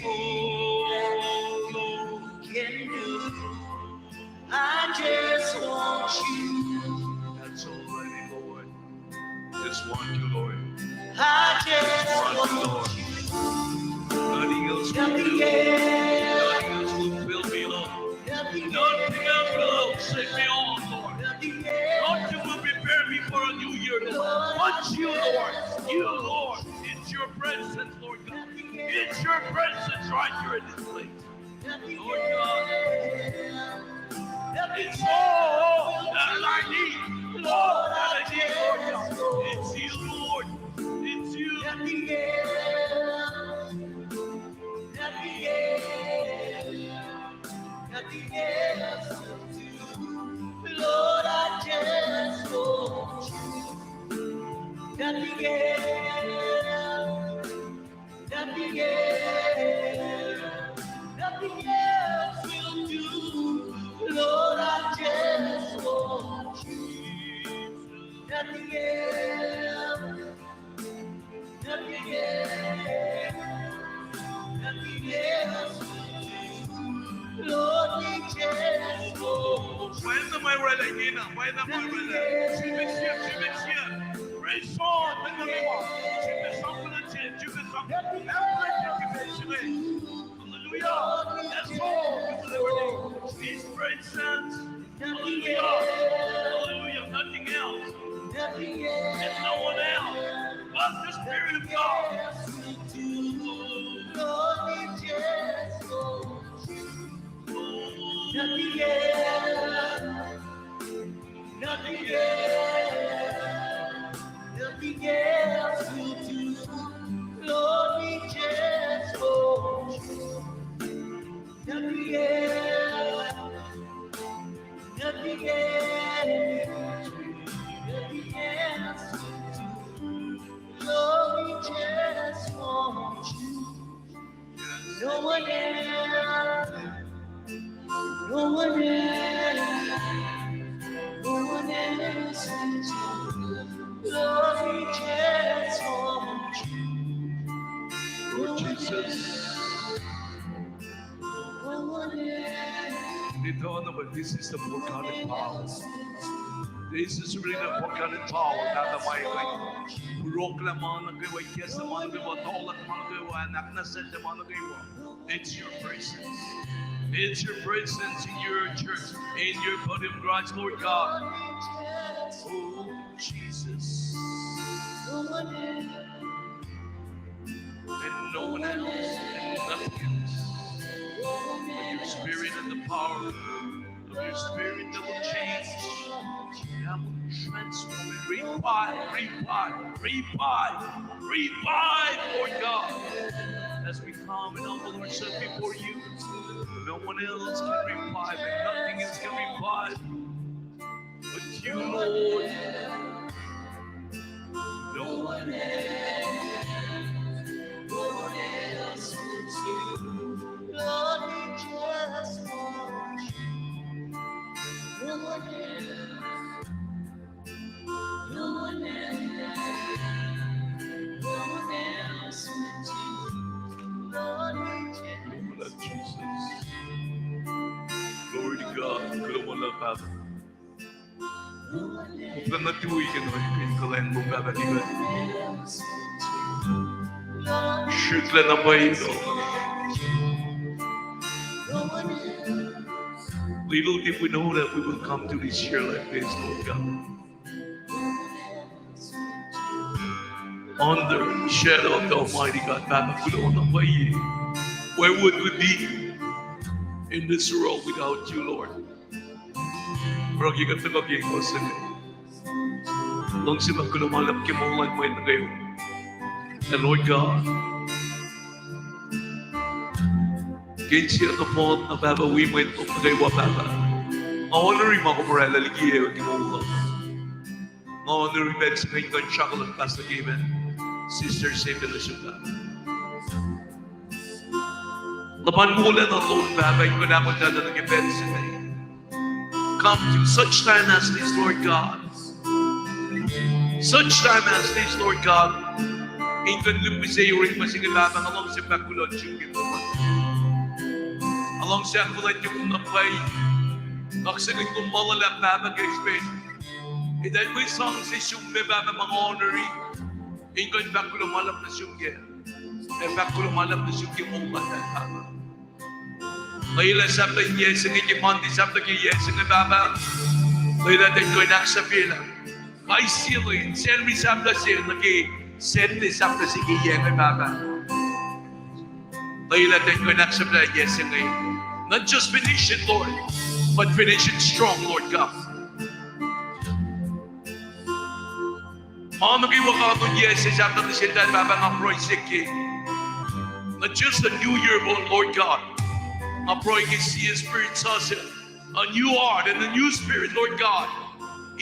Oh, Lord. I just want you. That's all I need, Lord. Just want you, Lord. I just want you, Lord. Nothing else will do. Nothing else will fill me, Lord. Nothing else will set me on, Lord. Nothing will prepare me for a new year, Lord. But you, Lord. You, Lord. It's your presence, Lord God. It's your presence right here in this place. Lord God, it's all that I need. All that I need, Lord God. It's you, Lord. It's you. Nothing else. Nothing else. Nothing else will do. Lord, I just want you. Nothing else. Nothing else, nothing else will do. Lord, I just want you. Nothing else, nothing else, nothing else will do. Lord, we just want you. Pwacye na ma orwaclah ingena, pwacye na ma orwaclah. Srihpac se, srihpac se. Praise God, hallelujah. Srihpac sang kuloh nuh sel, srihpac sang kuloh nuh sel. Hallelujah. That's all we will ever need. His presence. Hallelujah. Hallelujah. Nothing else. And no one else. But the Spirit of God. Nothing else. Nothing else, nothing else will do. Lord, we just want you. Nothing else, nothing else, nothing else will do. Lord, we just want you. No one else, no one else, no one else will do. Lord, we just want you. Lord Jesus. No one else. They don't know, but this is the more God of power. This is really the forgotten power, Pahpah, ma kuh in puroklah ma nuh kwewa, ikacslah ma nuh kwewa, tohllah ma nuh kwewa, and ahknwacsnwacsyelah ma nuh kwewa. It's your presence. It's your presence in your church, in your body of Christ, Lord God. Oh, Jesus. And no one else, and nothing else. But your spirit and the power of your spirit that will change, that will transform and revive, revive, revive, revive, Lord God. As we come and humble ourselves before you, no one else can revive, and nothing else can revive but you, Lord. No one else. No one else but you. Lord, we just want you. No one else. No one else. No one else but you. Lord, we just want you. Glory to God. Kuloh ma luhlahp, Pahpah. Kom nuh tui ke nuh in kuhlwacng lom, Pahpah, ke kuht srihklac na pwacye. Little did we know that we will come to this year like this, Lord God. Under the shadow of the Almighty God, Pahpah, kuloh na pwacye. Where would we be in this world without you, Lord? Oruh ke kuht tuhkuh ke ekuh se inge, luhngse ma kuloh ma luhlahp ke moul luhn mwet nuh kwewa. And Lord God, ke insiyacn nohfohn na, Pahpah, wi mwet nuh kwewa, Pahpah, nga oan orekma kom oraclah liki ke moul luhk. Nga oan orekma pacl se inge in kuh in sruhkuhllah Pastor Kevin, Sister Sebe, nuh sum, Pahpah. Luhpan wolacna lom, Pahpah, in kuh in ahkolah nuh ke pacl se inge. Come to such time as this, Lord God. Such time as this, Lord God. In kuh in luhngse orekma se inge, Pahpah, nga luhngse fahk kuloh sum ke kom. Nga luhngse ahkfuhlwactye kom na pwacye. Nga luhngse kom ma luhlahp, Pahpah, ke srihpen eltahl mwe sang se sum me, Pahpah, ma nga oan orekma in kuh in fahk kuloh ma luhlahp nuh sum kac. Ac fahk kuloh ma luhlahp nuh sum ke moul lasr, Pahpah. Lwelah sahflah in yac se inge ke Monday sahflah ke yac se inge, Pahpah. Lwelah tuh in kuh in ahksahfyelah kais sie lwen, Sacnri sahflah se nuh ke Sunday sahflah se ke yac inge, Pahpah. Lwelah tuh in kuh in ahksahfyelah yac se inge. Not just finish it, Lord, but finish it strong, Lord God. Ma nuh kwewa katon yac se sahflah nuh seltahl, Pahpah, nga pruhe siyuck ke, not just a new year, but Lord God, nga pruhe ke sie spirit sasuc, a new heart and a new spirit, Lord God,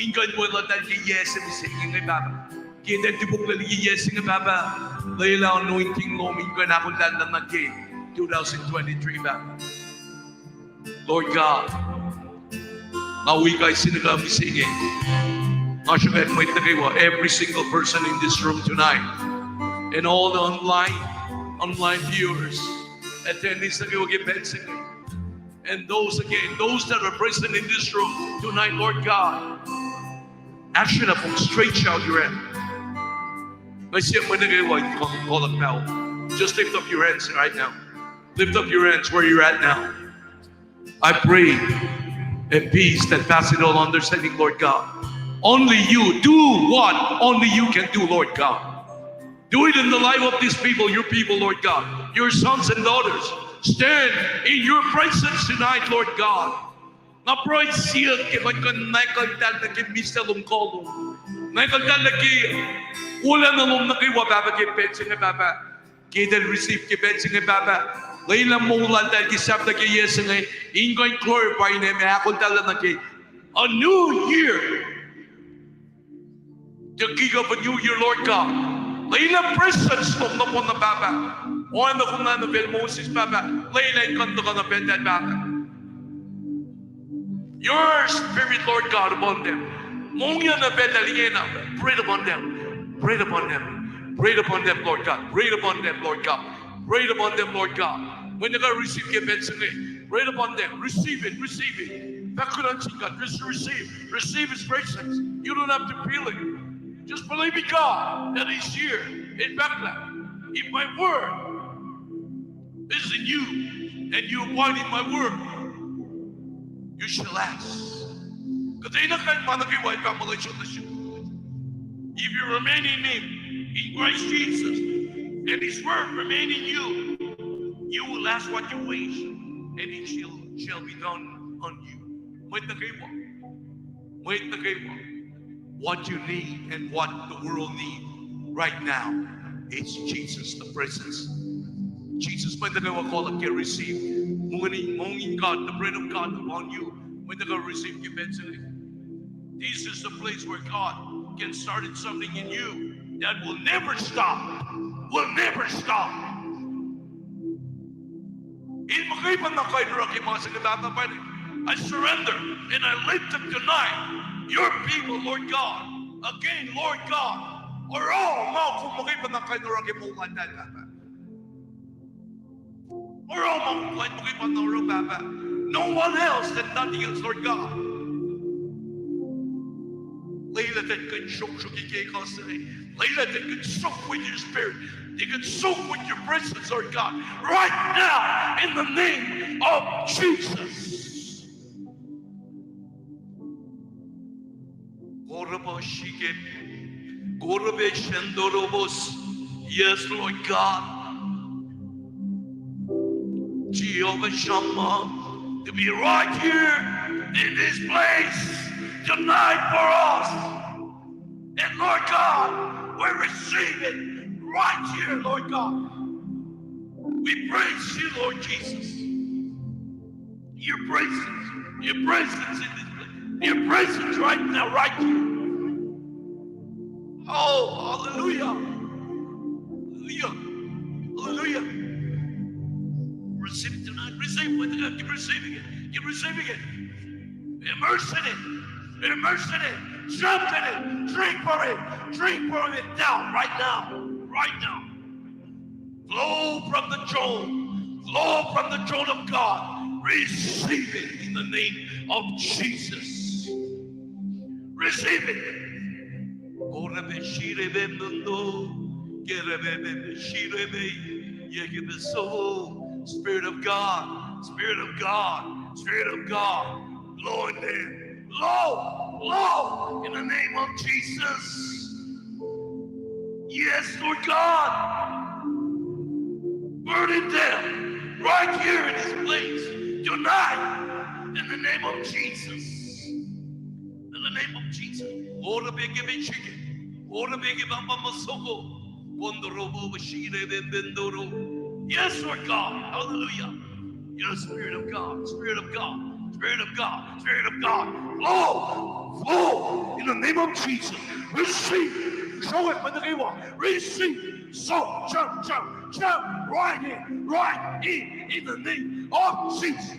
in kuh in weluhltahl ke yac se mihsenge inge, Pahpah. Ke eltahl tifoklac liki yac se inge, Pahpah, lwelah anointing lom in kuh in ahkolah nuh ke two thousand twenty-three, Pahpah. Lord God, nga wi kais sie nuh ke mihsenge. Nga sruhkwack mwet nuh kwewa, every single person in this room tonight, and all the online, online viewers, attendees nuh kwewa ke pacl se inge. And those again, those that are present in this room tonight, Lord God, ask you to stretch out your hand. Let's see, mwet nuh kwewa, just lift up your hands right now. Lift up your hands where you're at now. I pray a peace that passes all understanding, Lord God. Only you do what only you can do, Lord God. Do it in the life of these people, your people, Lord God, your sons and daughters. Stand in your presence tonight, Lord God. Nga pruhe siyuck ke kuh in kuh in nwacklah eltahl nuh ke mihslac lom, kuh lom. Nwacklah eltahl nuh ke wolacna lom nuh kwewa, Pahpah, ke pacl se inge, Pahpah. Ke eltahl receive ke pacl se inge, Pahpah, lwelah moul laltahl ke sahflah ke yac se inge in kuh in glorify inem ac ahkolah nuh ke a new year. The kick of a new year, Lord God. Lwelah presence lom nohfohn na, Pahpah. Oacna kom nuh facl Moses, Pahpah, lwelah in kuh in tuhkuh nuh facltahl, Pahpah. Your spirit, Lord God, upon them. Mongyac nuh facltahl ingena. Breathe upon them. Breathe upon them. Breathe upon them, Lord God. Breathe upon them, Lord God. Breathe upon them, Lord God. Mwet nuh kwewa receive ke pacl se inge, breathe upon them. Receive it, receive it. Pahngkuhn sin God, just receive, receive His presence. You don't have to feel it. Just believe in God that He's here in Bethlehem. If my word is in you, and you abide in my word, you shall ask. Kuhtwena kain ma nuh kwewa in fah molwesuh nuh sum. If you remain in Him, in Christ Jesus, and His word remain in you, you will ask what you wish, and it shall, shall be done unto you. Mwet nuh kwewa. Mwet nuh kwewa. What you need and what the world need right now, it's Jesus, the presence. Jesus, mwet nuh kwewa kolyuck ke receive. Mongin, mongin God, the breath of God upon you. Mwet nuh kwewa receive ke pacl se inge. This is the place where God can start something in you that will never stop. Will never stop. In muhkwena kuh in oruh ke ma se inge, Pahpah, I surrender and I lift up tonight your people, Lord God. Again, Lord God, oruh ma kom muhkwena kuh in oruh ke moul laltahl, Pahpah. Oruh ma kom muhkwena oruh, Pahpah. No one else and nothing else, Lord God. Lwelah tuh kuht in sruhksruhk ke kuh se inge. Lwelah tuh kuht in soak with your spirit. Tuh kuht in soak with your presence, Lord God. Right now, in the name of Jesus. Koroboshikem. Korobeshendorobos. Yes, Lord God. Jehovah Shammah, to be right here in this place tonight for us. And Lord God, we receive it right here, Lord God. We praise you, Lord Jesus. Your presence, your presence in this place. Your presence right now, right here. Oh, hallelujah. Hallelujah. Hallelujah. Receive it tonight. Receive it. Keep receiving it. Keep receiving it. Immerse in it. Immerse in it. Jump in it. Drink from it. Drink from it now. Right now. Right now. Flow from the throne. Flow from the throne of God. Receive it in the name of Jesus. Receive it. Korebe shirebe mundo. Kerebe shirebe. Yekebe so. Spirit of God. Spirit of God. Spirit of God. Blow in there. Blow. Blow. In the name of Jesus. Yes, Lord God. Burn it down right here in this place tonight in the name of Jesus. In the name of Jesus. Ora beke bechike. Ora beke bamba masoko. Kondorobo bashire bembendoro. Yes, Lord God. Hallelujah. Yes, Spirit of God, Spirit of God, Spirit of God, Spirit of God. Flow, flow in the name of Jesus. Receive. Show it, Matakewa. Receive. So, jump, jump, jump. Right in, right in, in the name of Jesus.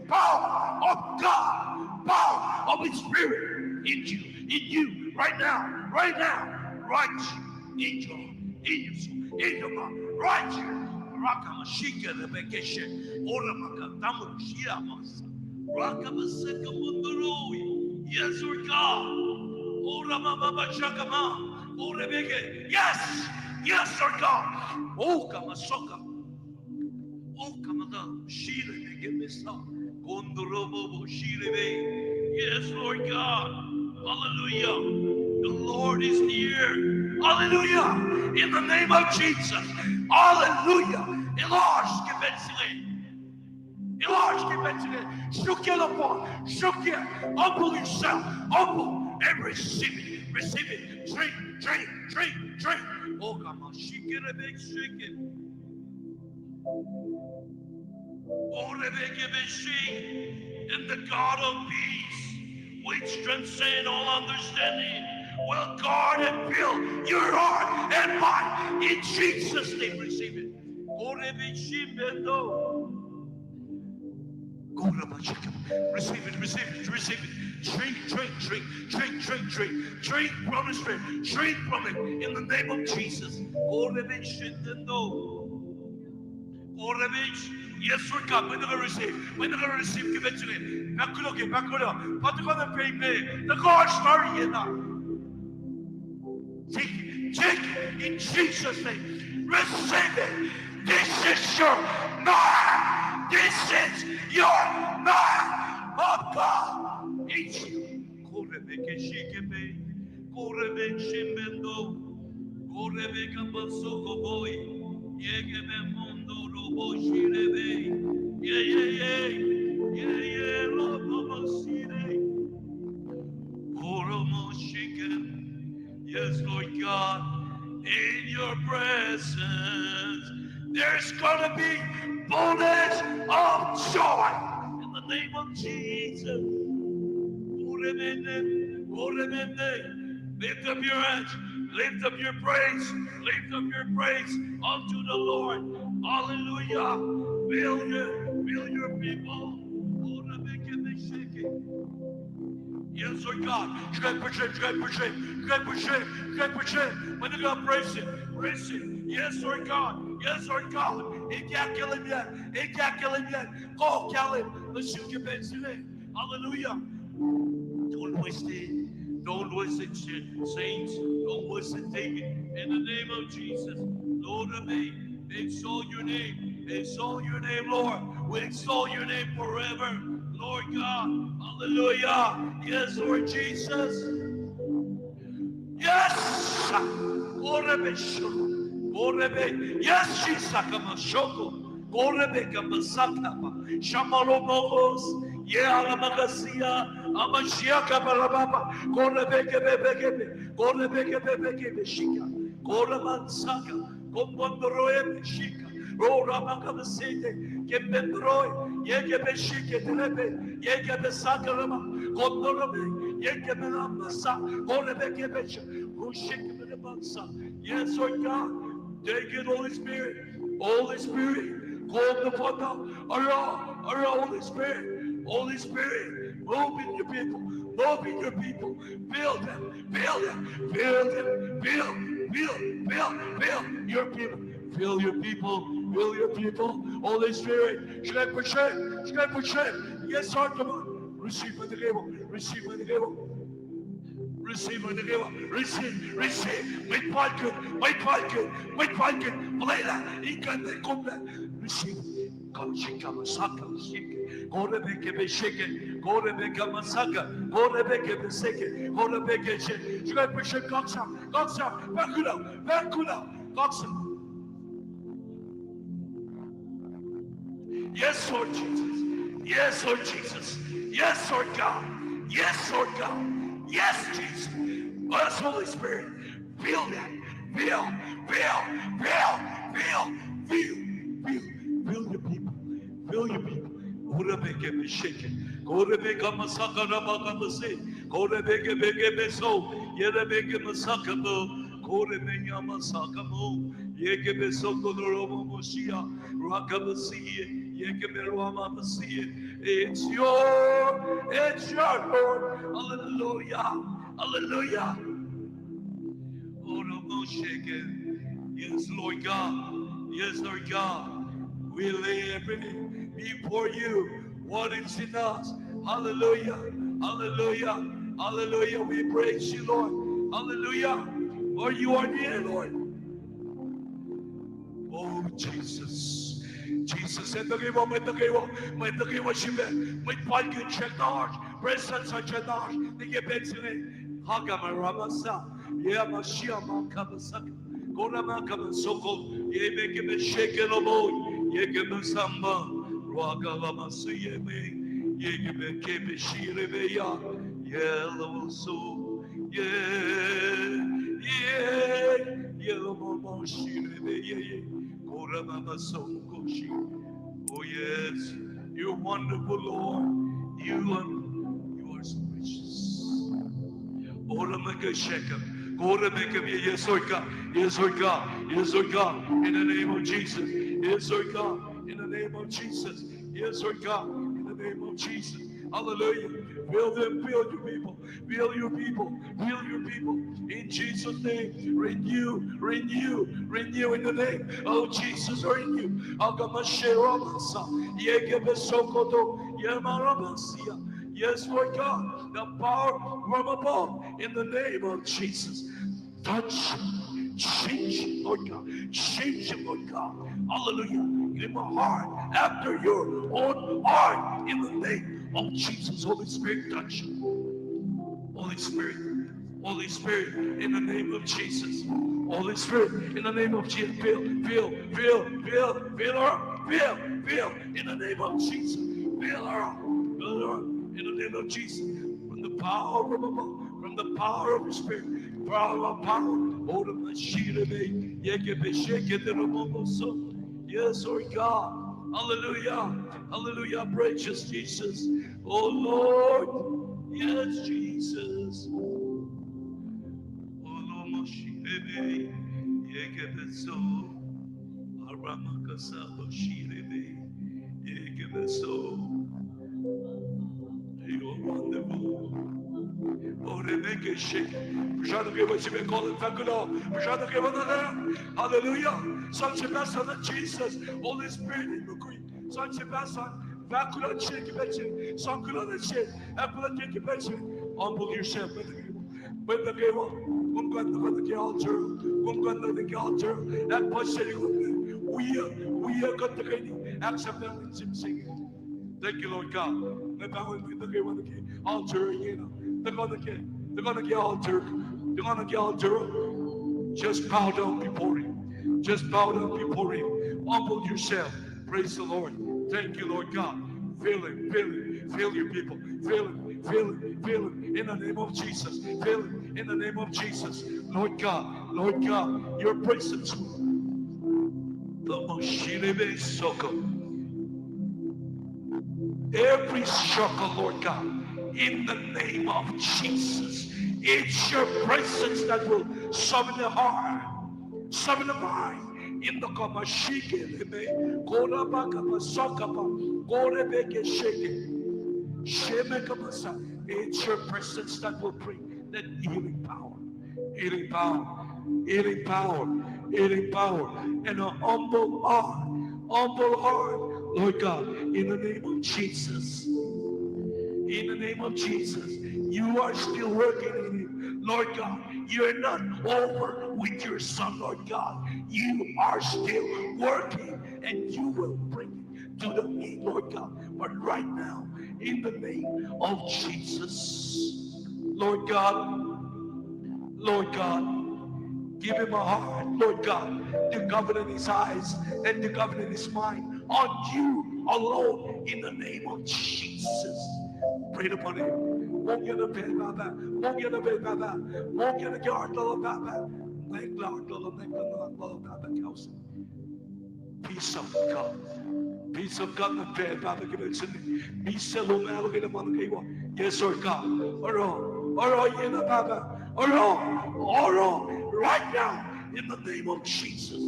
Power of God, power of His Spirit in you, in you, right now, right now, right in your, in your soul, in your mind, right here. Rakama shike rebekeshe. Ora maka tamu shia masa. Rakama seka munduroi. Yes, Lord God. Ora mama bachakama. Ora beke. Yes. Yes, Lord God. Okama soka. Okama da. Shire beke mesa. Kondorobo shirebe. Yes, Lord God. Hallelujah. The Lord is near. Hallelujah. In the name of Jesus. Hallelujah. Enlarge capacity. Enlarge capacity. Shook it up, Lord. Shook it. Humble yourself. Humble and receive it. Receive it. Drink, drink, drink, drink. Oh, come on. Shake it, shake it. And the God of peace, which transcends all understanding, will guard and fill your heart and mind. In Jesus' name, receive it. Receive it, receive it, receive it. Drink, drink, drink, drink, drink, drink, drink. Drink from the Spirit. Drink from it in the name of Jesus. Korebe shindendo. Korebe sh-, Yes, Lord God, mwet nuh kwewa receive, mwet nuh kwewa receive ke pacl se inge. Pahkulo ke, pahkulo. Pa tuhkuh na pray me, tuhkuh sari yena. Take it, take it in Jesus' name. Receive it. This is your night. This is your night of God. It's Kore me ke shike me. Kore me shimendo. Kore me ke pasoko boy. Ye ke me mondo robo shire me. Ye, ye, ye. Ye, ye, robo mo shire. Kore mo shike. Yes, Lord God, in your presence, there's gonna be fullness of joy. In the name of Jesus. Lift up your hands, lift up your praise, lift up your praise unto the Lord. Hallelujah. Fill your, fill your people. Yes, Lord God. Shkak pushim, shkak pushim, shkak pushim, shkak pushim. Mwet nuh kwewa praise Him, praise Him. Yes, Lord God. Yes, Lord God. Ekahsr kahlwem yacn, ekahsr kahlwem yacn. Kok kahlwem nuh sum ke pacl se inge. Hallelujah. Don't waste it. Don't waste it, sa-, saints. Don't waste it. Take it. In the name of Jesus. Lord, obey. Exalt your name. Exalt your name, Lord. We exalt your name forever, Lord God. Hallelujah. Yes, Lord Jesus. Yes. Korebe sho. Korebe. Yes, Jesus. Come on, shoko. Korebe kama sakapa. Shamalo mokos. Ye ala makasia. Amashia kapa rababa. Korebe kebe kebe. Korebe kebe kebe shika. Koreman saka. Kompon roe shika. Ro rama kama sete. Kemben roe. Ye kebe shike telebe. Ye kebe saka rama. Kondorome. Ye kebe rama sa. Korebe kebe sha. Ro shike kebe rama sa. Yes, Lord God. Thank you, Holy Spirit. Holy Spirit, call the Father. Ara, ara, Holy Spirit. Holy Spirit, move in your people. Move in your people. Fill them, fill them, fill them, fill, fill, fill, fill your people. Fill your people, fill your people. Holy Spirit, shkak pushim, shkak pushim. Yes, Lord, come on. Receive the table, receive the table. Receive, receive, receive, receive. Mwet Falcon, mwet Falcon, mwet Falcon. Play that. He can take home that. Receive. Come, shika, masaka, shika. Kore beke be shike. Kore beke masaka. Kore beke be shike. Kore beke shike. Shika, push it, kaksa, kaksa. Back it up, back it up. Kaksa. Yes, Lord Jesus. Yes, Lord Jesus. Yes, Lord God. Yes, Lord God. Yes, Jesus. Yes, Holy Spirit. Fill them. Fill, fill, fill, fill, fill, fill, fill your people. Fill your people. Kore beke be shike. Kore beke masaka rabaka bese. Kore beke beke be so. Yere beke masaka bo. Kore me ya masaka mo. Yeke be soko noromo moshia. Raka besi. Yeke me rama besi. It's your, it's your Lord. Hallelujah. Hallelujah. Oromo sheke. Yes, Lord God. Yes, Lord God. We lay everything before you. What is in us? Hallelujah. Hallelujah. Hallelujah. We praise you, Lord. Hallelujah. Lord, you are near, Lord. Oh, Jesus. Jesus, mwet nuh kwewa, mwet nuh kwewa, mwet nuh kwewa srihpac, mwet Falcon srihkasrak, presence srihkasrak, nike pacl se inge, Hagama Ramasa, Ye Mashiach ma kamasaka. Kora ma kamasoko. Ye me ke me sheke lomo. Ye ke me samba. Raka lama suye me. Ye ke me ke me shire me ya. Ye lomo so. Ye. Ye. Ye lomo mo shire me ye ye. Kora ma masoko shi. Oh yes, you're wonderful, Lord. You are, you are so precious. Ora meke shekem. Kore meke, yes, Lord God. Yes, Lord God. Yes, Lord God. In the name of Jesus. Yes, Lord God. In the name of Jesus. Yes, Lord God. In the name of Jesus. Hallelujah. Fill them, fill your people. Fill your people. Fill your people. In Jesus' name, renew, renew, renew in the name of Jesus, renew. Akamashe ramasa, yekebesokoto, yemarabasia. Yes, Lord God, the power from above in the name of Jesus. Touch, change, Lord God. Change him, Lord God. Hallelujah. Give him a heart after your own heart in the name of Jesus. Holy Spirit, touch. Holy Spirit, Holy Spirit, in the name of Jesus. Holy Spirit, in the name of Jesus, fill, fill, fill, fill, fill her up, fill, fill, in the name of Jesus, fill her up, fill her up, in the name of Jesus, from the power of above, from the power of the Spirit, power of power, oh, the Mashirebe, Yekebe Sheke, the Romomoso. Yes, Lord God. Hallelujah. Hallelujah. Precious Jesus. Oh Lord. Yes, Jesus. Olomoshirebe, yekebeso, aramakasabo shirebe, yekebeso. You are wonderful. Oremekeshek. Puhsra nuh kwewa sime kolin fahk kuloh. Puhsra nuh kwewa nuh. Hallelujah. Sang se pastor nuh Jesus. Holy Spirit in mukwi. Sang se pastor. Fahk kuloh se ke pacl se. Sang kuloh nuh se. Ahkfuhlwactye ke pacl se. Humble yourself. Mwet nuh kwewa, kom kuh in tuhkuh nuh ke altar, kom kuh in tuhkuh nuh ke altar, ahkpuhsye kom, wi, wi kuht tuhkweni ahksahfyelah in sim se inge. Thank you, Lord God. Nga pahngon mwet nuh kwewa nuh ke altar ingena. Tuhkuh nuh ke, tuhkuh nuh ke altar, tuhkuh nuh ke altar. Just bow down before him. Just bow down before him. Humble yourself. Praise the Lord. Thank you, Lord God. Fill him, fill him, fill your people. Fill him, fill him, fill him. In the name of Jesus. Fill him in the name of Jesus. Lord God, Lord God, your presence will. Every struggle, Lord God, in the name of Jesus, it's your presence that will summon the heart, summon the mind. In the Kamashike Leme, Korabakaba Sakaba, Korebeke Sheke, Shemekabasa. It's your presence that will bring that healing power. Healing power, healing power, healing power, and a humble heart, humble heart, Lord God, in the name of Jesus. In the name of Jesus, you are still working in him. Lord God, you're not over with your son, Lord God. You are still working and you will bring it to the end, Lord God. But right now, in the name of Jesus, Lord God, Lord God, give him a heart, Lord God, to govern in his eyes and to govern in his mind on you alone in the name of Jesus. Breathe upon him. Mongya na pacl, Pahpah. Mongya na pacl, Pahpah. Mongya na ke heart lal, Pahpah. Mongya na ke heart lal, Pahpah. Peace of God. Peace of God na pacl, Pahpah, ke pacl se inge. Misac lom ahluhkwelah ma nuh kwewa. Yes, Lord God. Oruh, oruh, yena, Pahpah. Oruh, oruh, right now, in the name of Jesus.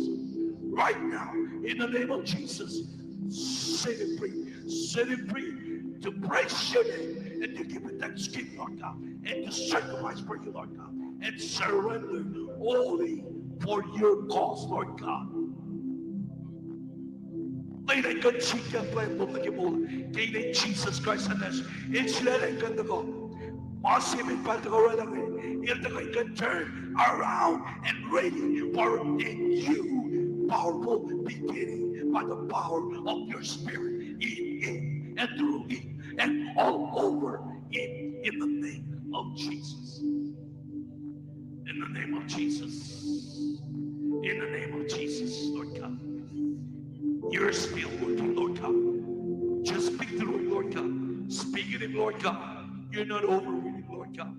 Right now, in the name of Jesus. Set him free. Set him free to praise your name and to give you thanksgiving, Lord God, and to sacrifice for you, Lord God, and surrender only for your cause, Lord God. Lwelah in kuh in sikyak plwacn lom nuh ke moul ke inen Jesus Christ of Nazareth. El sulaclah in kuh in tuhkuh. Ma se met pa el tuhkuh oraclah inge, el tuhkuh in kuh in turn around and ready for a new powerful beginning by the power of your spirit in him and through him and all over him in the name of Jesus. In the name of Jesus. In the name of Jesus, Lord God. You're still working, Lord God. Just speak through him, Lord God. Speak in him, Lord God. You're not over with him, Lord God.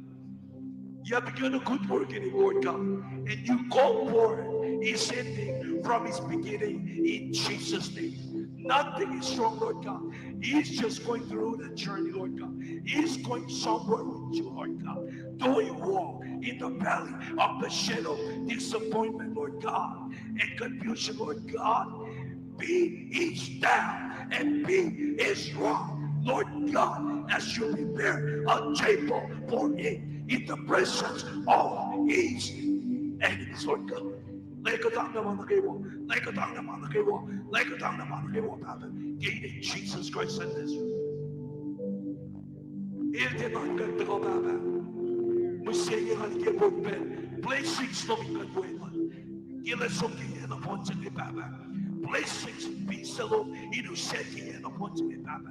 You have begun a good work in him, Lord God. And you call for his ending from his beginning in Jesus' name. Nothing is wrong, Lord God. He's just going through the journey, Lord God. He's going somewhere with you, Lord God. Though he walk in the valley of the shadow of disappointment, Lord God, and confusion, Lord God, be his staff and be his rock. Lord God, as you prepare a table for him in the presence of his enemies, Lord God. Lwelah kuhtanglah ma nuh kwewa, lwelah kuhtanglah ma nuh kwewa, lwelah kuhtanglah ma nuh kwewa, Pahpah. Ke inen Jisus Kraist luhn Nazareth. El tiac nuhnkuh tuhkuh, Pahpah. Mihsenge nga liye pruhe pacl, blessings lom in kuh in weluhl. Ke el som ke yac nohfohn se inge, Pahpah. Blessings, peace lom in use ke yac nohfohn se inge, Pahpah.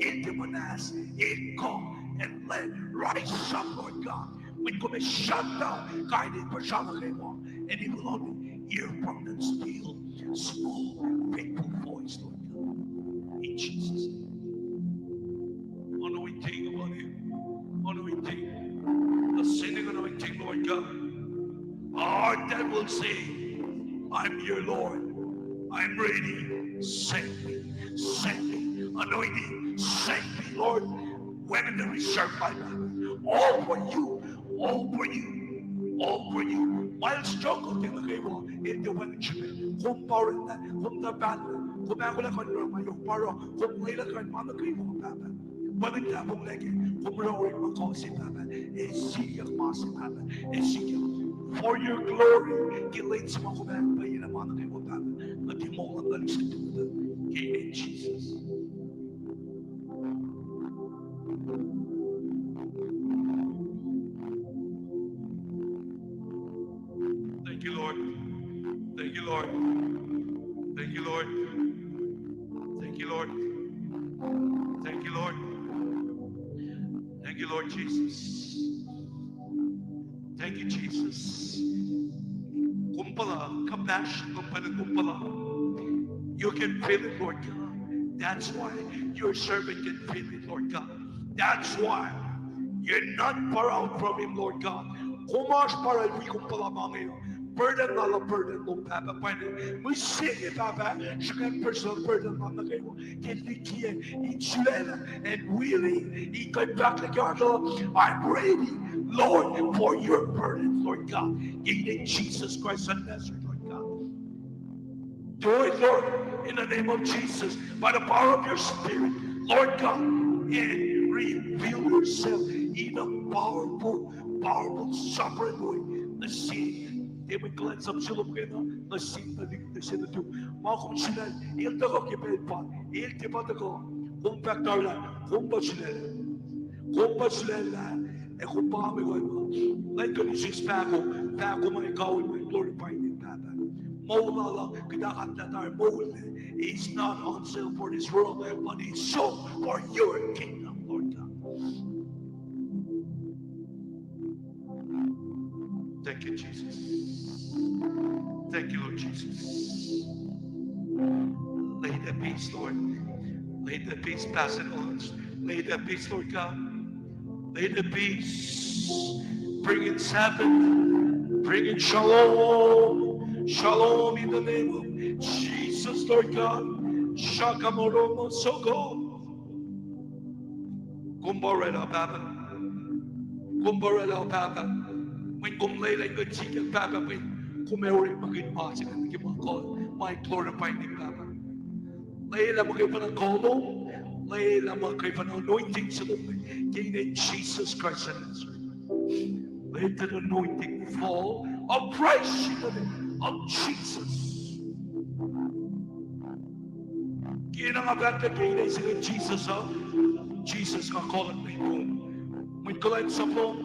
El tiac muhnahs, el kuh, and let rise up, Lord God. When kom ac shut down kain in puhsra nuh kwewa, and he will only hear from that still, small, faithful voice, Lord God. In Jesus' name. Anointing upon him. Anointing. Ascending anointing, Lord God. A heart that will say, "I'm here, Lord. I'm ready. Send me. Send me. Anointing. Send me, Lord." Wacngihn the reserve, my God. All for you. All for you. All for you. Ma el struggle ke nuh kwewa, el tiac wacngihn srihpac. Kom pa oraclah, kom tuh pahlah, kom ahkolah kuh in oruh ma yohk, pa oruh kom lwelah kuh in ma nuh kwewa, Pahpah. Wacngihn tahfonglac ke kom oruh orekma kuh se, Pahpah. Ac sikyak ma se, Pahpah. Ac sikyak for your glory. Ke lwen se ma kom ahkpwacyelah ma nuh kwewa, Pahpah, nuh ke moul luhn tuhlihk se tuhkuh, ke inen Jisus. Thank you, Lord. Thank you, Lord. Thank you, Lord. Thank you, Lord. Thank you, Lord. Thank you, Lord Jesus. Thank you, Jesus. Kom puhla, compassion, compassion, kom puhla. You can feel it, Lord God. That's why your servant can feel it, Lord God. That's why you're not far out from him, Lord God. Kom oasr pa oraclah wi kom puhla ma inge. Burden lal uh, burden lom, Pahpah, pwacye. Mihsenge, Pahpah, sruhkwack personal burden lal nuh kwewa. Ke likiyac in sulaclah and willing in kuh in fahk nuh ke alu, "I'm ready, Lord, for your burden, Lord God." In the name of Jesus Christ of Nazareth, Lord God. Do it, Lord, in the name of Jesus, by the power of your Spirit, Lord God, and reveal yourself in a powerful, powerful, sovereign way. Nuh sin, tiac mwet kuhlwacnsap se lom kena, nuh sin tuhlihk se nuhtum. Ma kom sulaclah, el tuhkuh ke pacl pa, el tiac pa tuhkuh. Kom fahk tari lah, kom pa sulaclah. Kom pa sulaclah, ac kom pa mwe kuh ma. Lwen kuh in sislah fahko, fahko ma kawi ma glorify name, Pahpah. Moul lal uh, kuht ahkkahlwemye tari moul, is not on sale for this world, but it's sold for your kingdom, Lord God. Thank you, Jesus. Thank you, Lord Jesus. Lay the peace, Lord. Lay the peace, pass it on. Lay the peace, Lord God. Lay the peace. Bring in Sabbath. Bring in shalom. Shalom in the name of Jesus, Lord God. Shakamoromo soko. Kom pa oraclah, Pahpah. Kom pa oraclah, Pahpah. Mweyen kom lwelah in kuh in sikyak, Pahpah, mweyen kom ac orekmakihn ma se inge ke ma kuh, ma glorify name, Pahpah. Lwelah muhkwena kuh lom, lwelah muhkwena anointing se lom, ke inen Jesus Christ of Nazareth. Let that anointing fall afresh in the name of Jesus. Ke na nga fahk ke inen se inge, Jesus uh, Jesus, nga kuh luhk nuh yurum. Mwet kuhlwacnsap lom,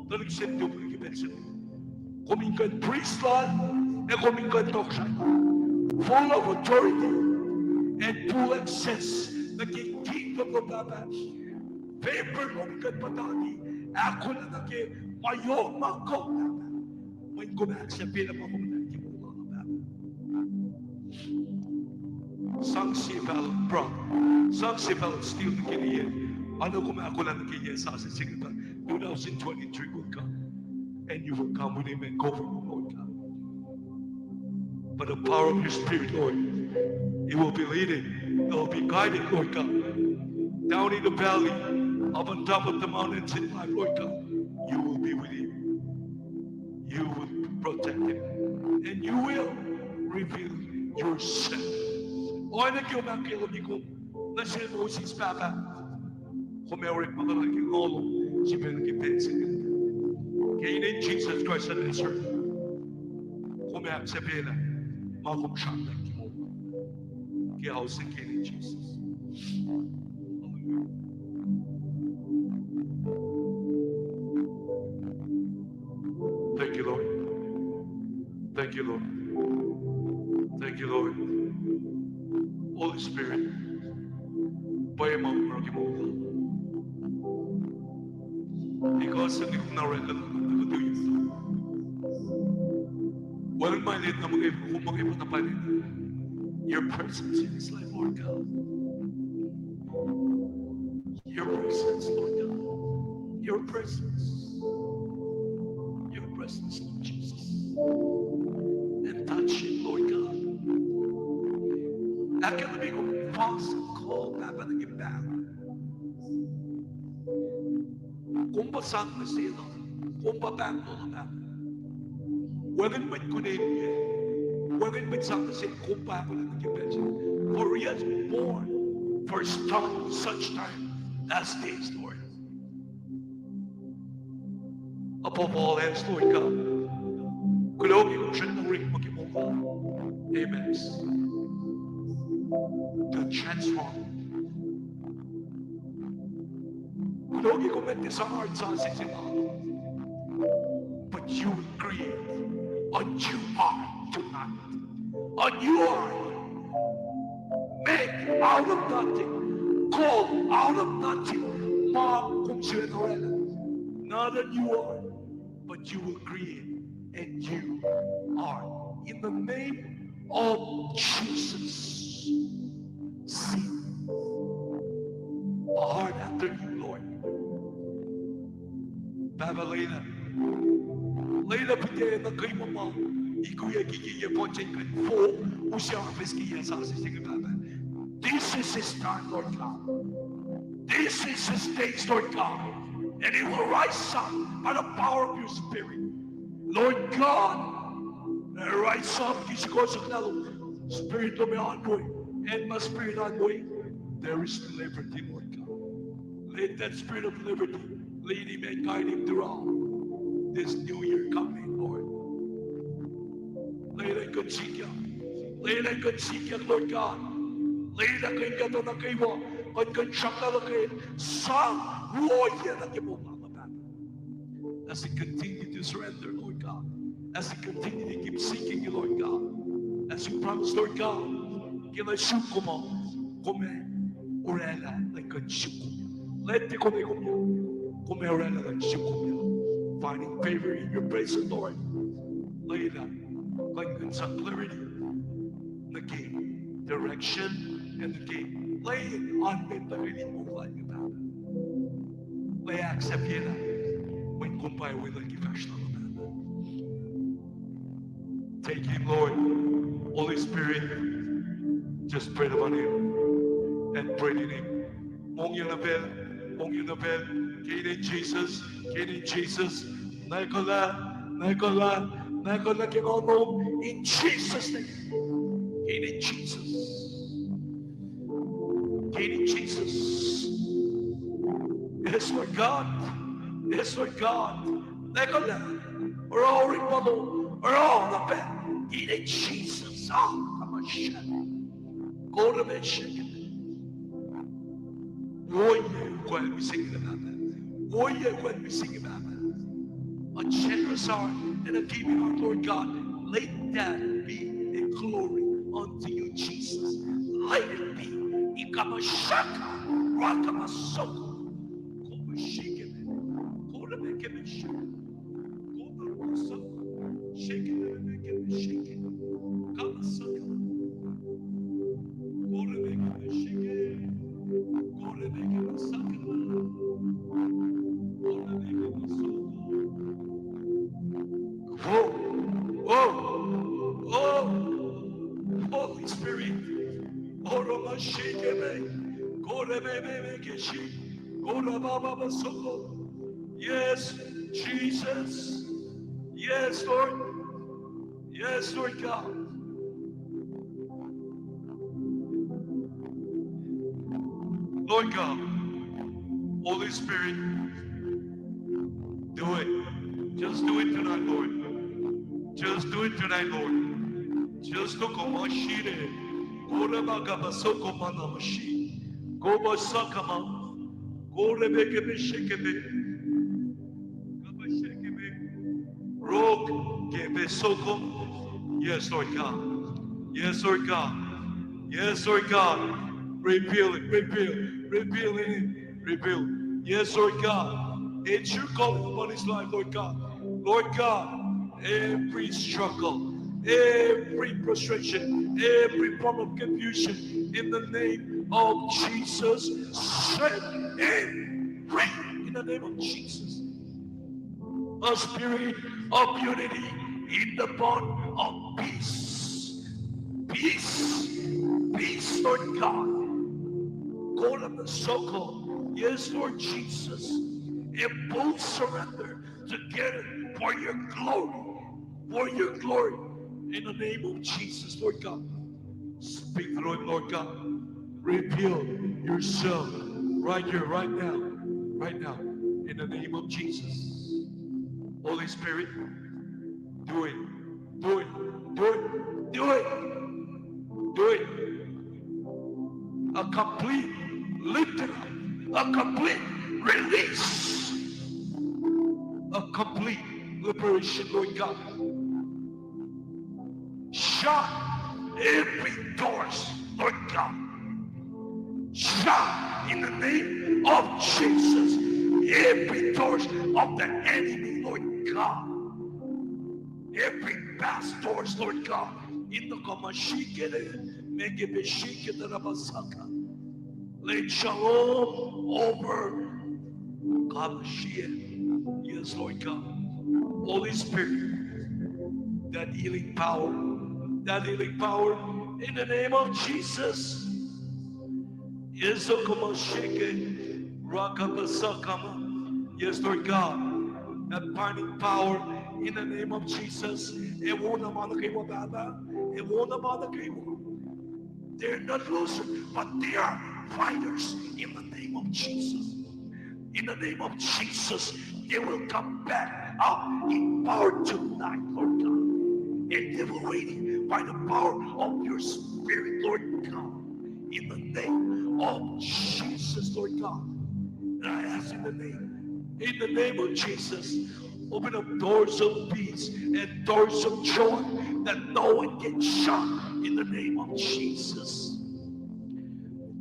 tuhlihk se nuhtum ke pacl se inge. Kom in kuh in prist lal, ac kom in kuh in tohkohsrahi lal. Full of authority and full access nuh ke kingdom lom, Pahpah. Favor lom in kuh in puhtati, ahkolah nuh ke ma yohk ma kuh, Pahpah. Mweyen kom ahksahfyelah ma kom nuh ke moul lal, Pahpah. Sang sie pahluh, bro. Sang sie pahluh still nuh ke yac. Oacna kom ahkolah nuh ke yac sasuc se inge pa two thousand twenty-three will come. And you will come with him and go with him, Lord God. By the power of your Spirit, Lord, he will be leading, he will be guided, Lord God. Down in the valley, up on top of the mountains in life, Lord God, you will be with him. You will protect him. And you will reveal yourself. Oacna ke kom ahkkahlwemye kom nuh sel Moses, Pahpah. Kom ac orekmakihn ke ngalom, sifacna ke pacl se inge. Ke inen Jisus Kraist of Nazareth, kom ac ahksahfyelah ma kom sramsramkihn mo ke ao se ke inen Jisus. Hallelujah. Thank you, Lord. Thank you, Lord. Thank you, Lord. Holy Spirit, pwacye ma kom oruh ke moul lom. Because of the glory of the Lord. Wacngihn ma lwen na muhkwena, kom muhkwena pa lwen. Your presence in this life, Lord God. Your presence, Lord God. Your presence. Your presence, Lord Jesus. And touch him, Lord God. Ahkkahlwemye kom fas kuh, Pahpah, nuh ke pahng. Kom pa sang nuh sel, kom pa pahng lal, Pahpah. Wacngihn mwet kuneni, wacngihn mwet sang nuh sel, kom pa ahkolah nuh ke pacl se. For he has born for such time as this, Lord. Above all else, Lord God, kuloh ke kom srackna orekma ke moul lom. Amen. To transform. Kuloh ke kom ac tiac sang heart sasuc se lal. But you will create a new heart tonight. A new heart. Make out of nothing. Call out of nothing. Ma kom sifacna oraclah. Not a new heart, but you will create a new heart. In the name of Jesus. Seek a heart after you, Lord. Pahpah, lwelah. Lwelah pihtac nuh kwewa ma ikuyac ke yac fohsen kuh in fo, use harvest ke yac sasuc se inge, Pahpah. This is his time, Lord God. This is his days, Lord God. And he will rise up by the power of your spirit. Lord God, rise up ke srihkasrak lal. Spirit lom an we, and my spirit an we. There is liberty, Lord God. Let that spirit of liberty lead him and guide him throughout this new year coming, Lord. Lwelah kuht sikyak. Lwelah kuht sikyak, Lord God. Lwelah kuht in kuhtuh nuh kwewa, kuht in kuh in sruhklah luhkel, sang ohiyac nuh ke moul lom, Pahpah. As we continue to surrender, Lord God, as we continue to keep seeking you, Lord God, as you promise, Lord God, ke lwen suk kom uh, kom ac oraclah lwen kuh in suk kom. Lwen tiac konwe kom uh, kom ac oraclah lwen suk kom uh. Finding favor in your presence, Lord. Lwelah kuht in kuh in sang clarity nuh ke direction, and nuh ke lwen oan met nuh ke moul lom, Pahpah. Lwelah ahksahfyelah, mweyen kom pa weluhl ke fahsr lom, Pahpah. Take him, Lord. Holy Spirit, just breathe upon him and breathe in him. Mongyac nuh pacl, mongyac nuh pacl, ke inen Jesus, ke inen Jesus. Nwacklah, nwacklah, nwacklah ke ngalom, in Jesus' name. Ke inen Jesus. Ke inen Jesus. Yes, Lord God. Yes, Lord God. Nwacklah. Oruh orekma lom. Oruh na pac. Ke inen Jesus. Ah, come on, shut. Go to the shake. Ohiyac ukwacl mihsenge, Pahpah. Ohiyac ukwacl mihsenge, Pahpah. A generous heart and a giving heart, Lord God. Let that be a glory unto you, Jesus. Let it be. Ikamashaka, rakamasoko. Komashike, Lord. Komashike. Oh, oh, oh, Holy Spirit. Oro ma shikeme. Kore me me me ke shi. Kora ba ba ba soko. Yes, Jesus. Yes, Lord. Yes, Lord God. Lord God. Holy Spirit, do it. Just do it tonight, Lord. Just do it tonight, Lord. Just do it. Koma shire. Kore ba kaba soko mana mashi. Koba sakama. Kore be kebe shekebe. Kaba shekebe. Rok kebe soko. Yes, Lord God. Yes, Lord God. Yes, Lord God. Rebuild it, rebuild, rebuild it, rebuild. Yes, Lord God. It's your calling upon his life, Lord God. Lord God, every struggle, every frustration, every form of confusion, in the name of Jesus, set it free. In the name of Jesus. A spirit of unity in the bond of peace. Peace. Peace, Lord God. Kora ba soko. Yes, Lord Jesus. A full surrender together for your glory. For your glory. In the name of Jesus, Lord God. Speak through him, Lord God. Reveal yourself right here, right now, right now, in the name of Jesus. Holy Spirit, do it, do it, do it, do it, do it. A complete lifting up, a complete release, a complete liberation, Lord God. Shut every doors, Lord God. Shut in the name of Jesus. Every doors of the enemy, Lord God. Every past doors, Lord God. In the Kamashikere, Mekebeshikere Rabasaka. Let shalom over Kamashia. Yes, Lord God. Holy Spirit, that healing power, that healing power in the name of Jesus. Yes, Okamashike, Rakapasakama. Yes, Lord God. That binding power in the name of Jesus. Ewona ma nuh kwewa, Papa. Ewona ma nuh kwewa. They're not losers, but they are fighters in the name of Jesus. In the name of Jesus, they will come back up in power tonight, Lord God. And they will win by the power of your Spirit, Lord God. In the name of Jesus, Lord God. And I ask in the name, in the name of Jesus, open up doors of peace and doors of joy that no one can shut in the name of Jesus.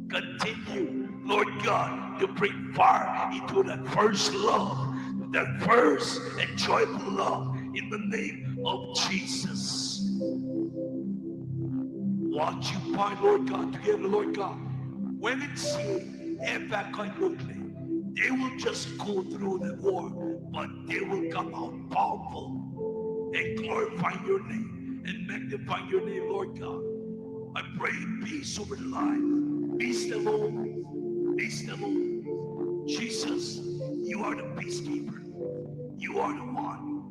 Continue, Lord God, to bring fire into that first love, that first and joyful love in the name of Jesus. Watch you find, Lord God, together, Lord God. When it's here, evacuate quickly. They will just go through the war, but they will come out powerful and glorify your name and magnify your name, Lord God. I pray peace over the life. Peace the Lord. Peace the Lord. Jesus, you are the peacekeeper. You are the one.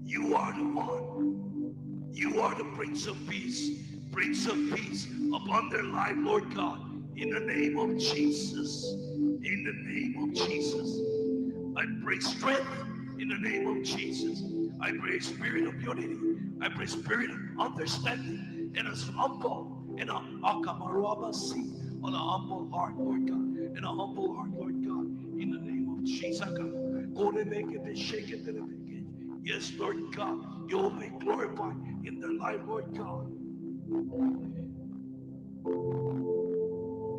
You are the one. You are the Prince of Peace. Prince of Peace upon their life, Lord God. In the name of Jesus. In the name of Jesus. I pray strength in the name of Jesus. I pray spirit of unity. I pray spirit of understanding and a humble and a akamarabasi, on a humble heart, Lord God. And a humble heart, Lord God. In the name of Jesus. Yes, Lord God, you will be glorified in their life, Lord God.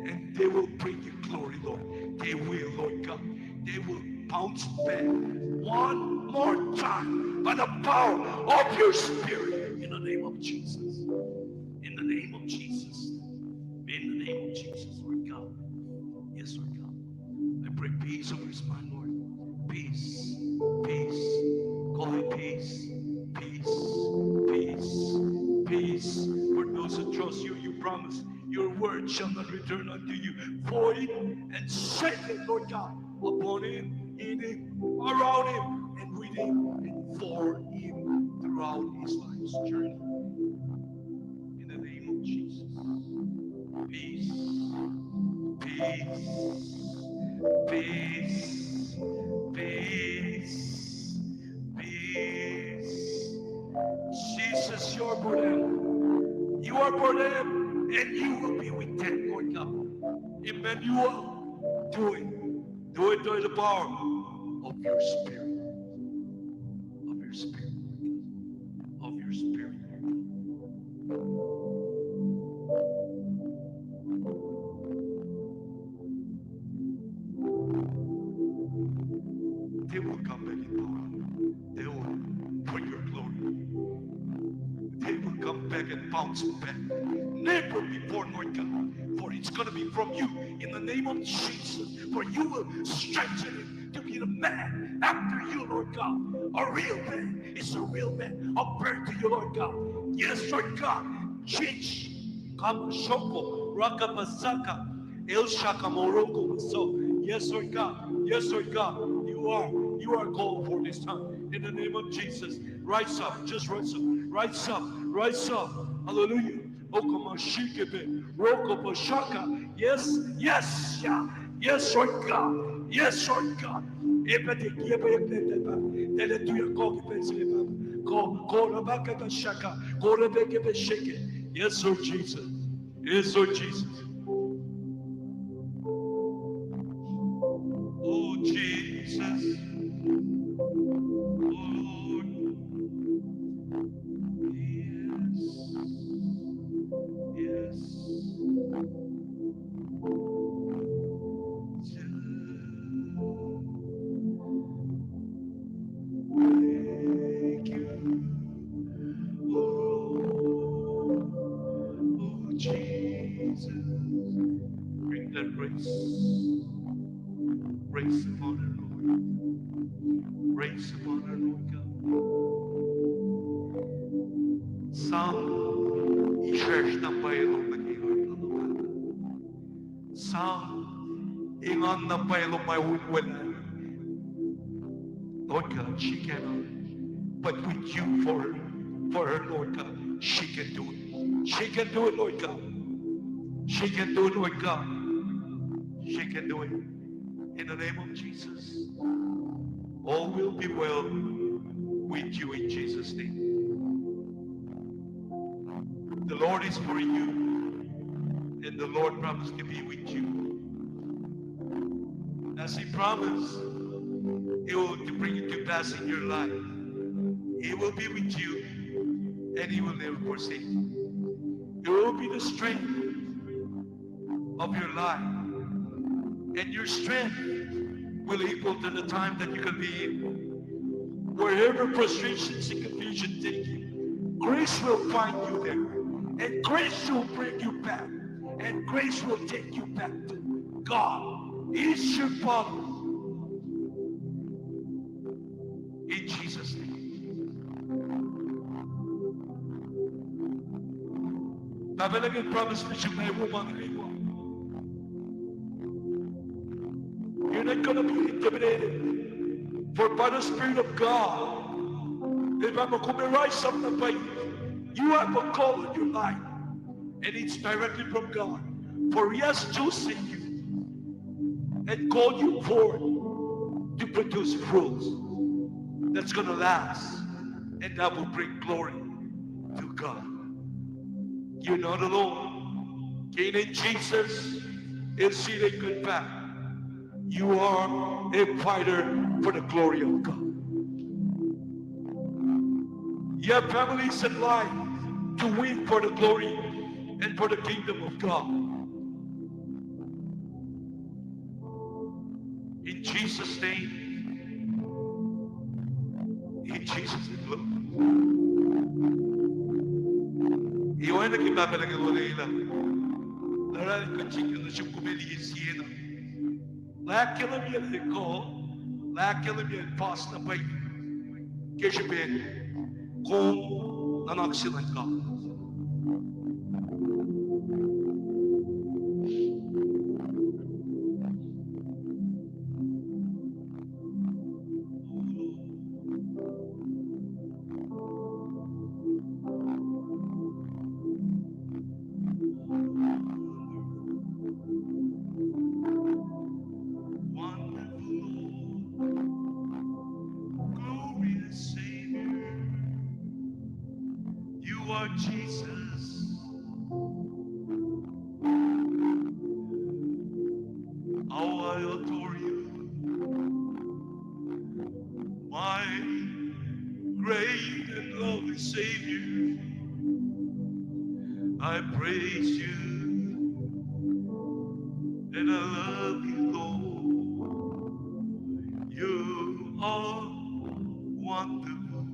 And they will bring you glory, Lord. They will, Lord God. They will bounce back one more time by the power of your Spirit. In the name of Jesus. In the name of Jesus. In the name of Jesus, Lord God. Yes, Lord God. I pray peace over his mind, Lord. Peace. Peace. Call it peace. Peace. Peace. Peace. For those who trust you, you promise your word shall not return unto you void, and set it, Lord God, upon him, in him, around him, and with him, and for him throughout his life's journey. In the name of Jesus. Peace. Peace. Peace, peace, peace. Jesus, you are for them. You are for them, and you will be with them, Lord God. Emmanuel, do it. Do it by the power of your Spirit. Of your Spirit. Of your Spirit. They will come back in power. They will, for your glory. They will come back and bounce back. Never before, Lord God. For it's gonna be from you in the name of Jesus. For you will strengthen him to be the man after you, Lord God. A real man is a real man compared to you, Lord God. Yes, Lord God. Change. Kamashoko, Rakapasaka, El Shaka Moroko, so, yes, Lord God. Yes, Lord God. You are, you are called for this time. In the name of Jesus, rise up. Just rise up. Rise up. Rise up. Hallelujah. Okamashikepe, Rokopashaka. Yes, yes, yeah. Yes, Lord God. Yes, Lord God. Epate kiape eknete pa. Tele tuya koki pensile pa. Ko, ko rabakata shaka. Ko rebekebe sheke. Yes, Lord Jesus. Yes, Lord Jesus. Oh, Jesus. Oh, Lord. Yes. Yes. Thank you, oh, oh, Jesus. Bring that grace. Grace upon her, Lord. Grace upon her, Lord God. Sam, isrwacsr na pwacye lom nuh ke, Lord God. Sam, engan na pwacye lom ma unwela. Lord God, she cannot. But with you for her, for her, Lord God, she can do it. She can do it, Lord God. She can do it, Lord God. She can do it. In the name of Jesus, all will be well with you in Jesus' name. The Lord is for you, and the Lord promised to be with you. As he promised, he will bring it to pass in your life. He will be with you, and he will never forsake you. He will be the strength of your life. And your strength will equal to the time that you can be in. Wherever frustrations and confusion take you, grace will find you there. And grace will bring you back. And grace will take you back to God. He is your Father. In Jesus' name. Pahpah, I can promise you, my woman, you're not gonna be intimidated. For by the Spirit of God, if I'm a rise up the fight, you have a call in your life. And it's directly from God. For he has chosen you and called you forth to produce fruits that's gonna last and that will bring glory to God. You're not alone. Kihtin Jesus El sila kuht pac. You are a fighter for the glory of God. You have families and life to win for the glory and for the kingdom of God. In Jesus' name. In Jesus' name, Lord. Iwacna ke Pahpah Lucng, olwelah lah oruh kuht siyuck nuh sum kom liye siena. Lah ahkkahlwemye lah kuh, lah ahkkahlwemye lah puhs na pwacye ke srihpen kom nuhnak se luhn God. Jesus, how I adore you, my great and lovely Savior. I praise you and I love you, Lord. You are wonderful.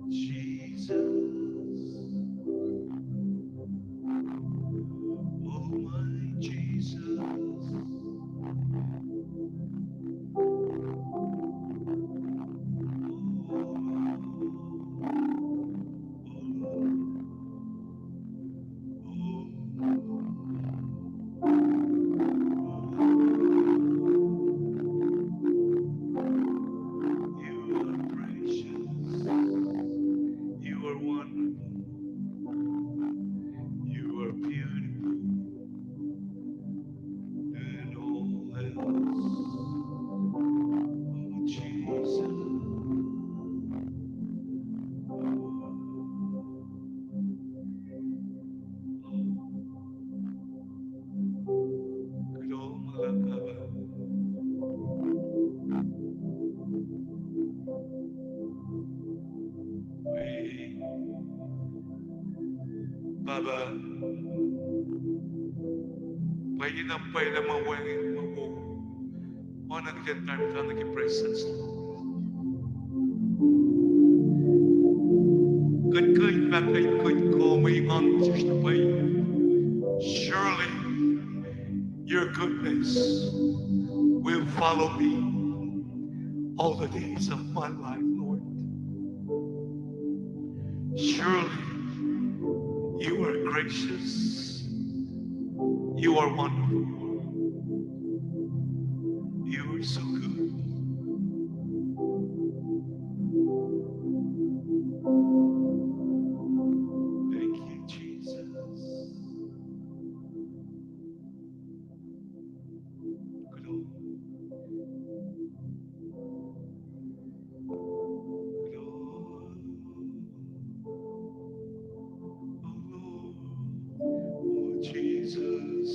Jesus. Oh, my Jesus. Oh, oh, oh. You are precious. You are wonderful. You are beautiful. And all else. Oh, Jesus. Kuloh ma luhlahp, Pahpah. Pahpah, pwacye na pwacye lah ma wacngihn ma wo. Oacna kuht in time nuh ke presence. Kuht kuh in fahk kuht kuh in kuh mwe engan sesr na pwacye. Surely your goodness will follow me all the days of my life, Lord. Surely you are gracious. You are wonderful. You are so good. Thank you, Jesus. Kuloh. Kuloh. Oh, Lord. Oh, Jesus.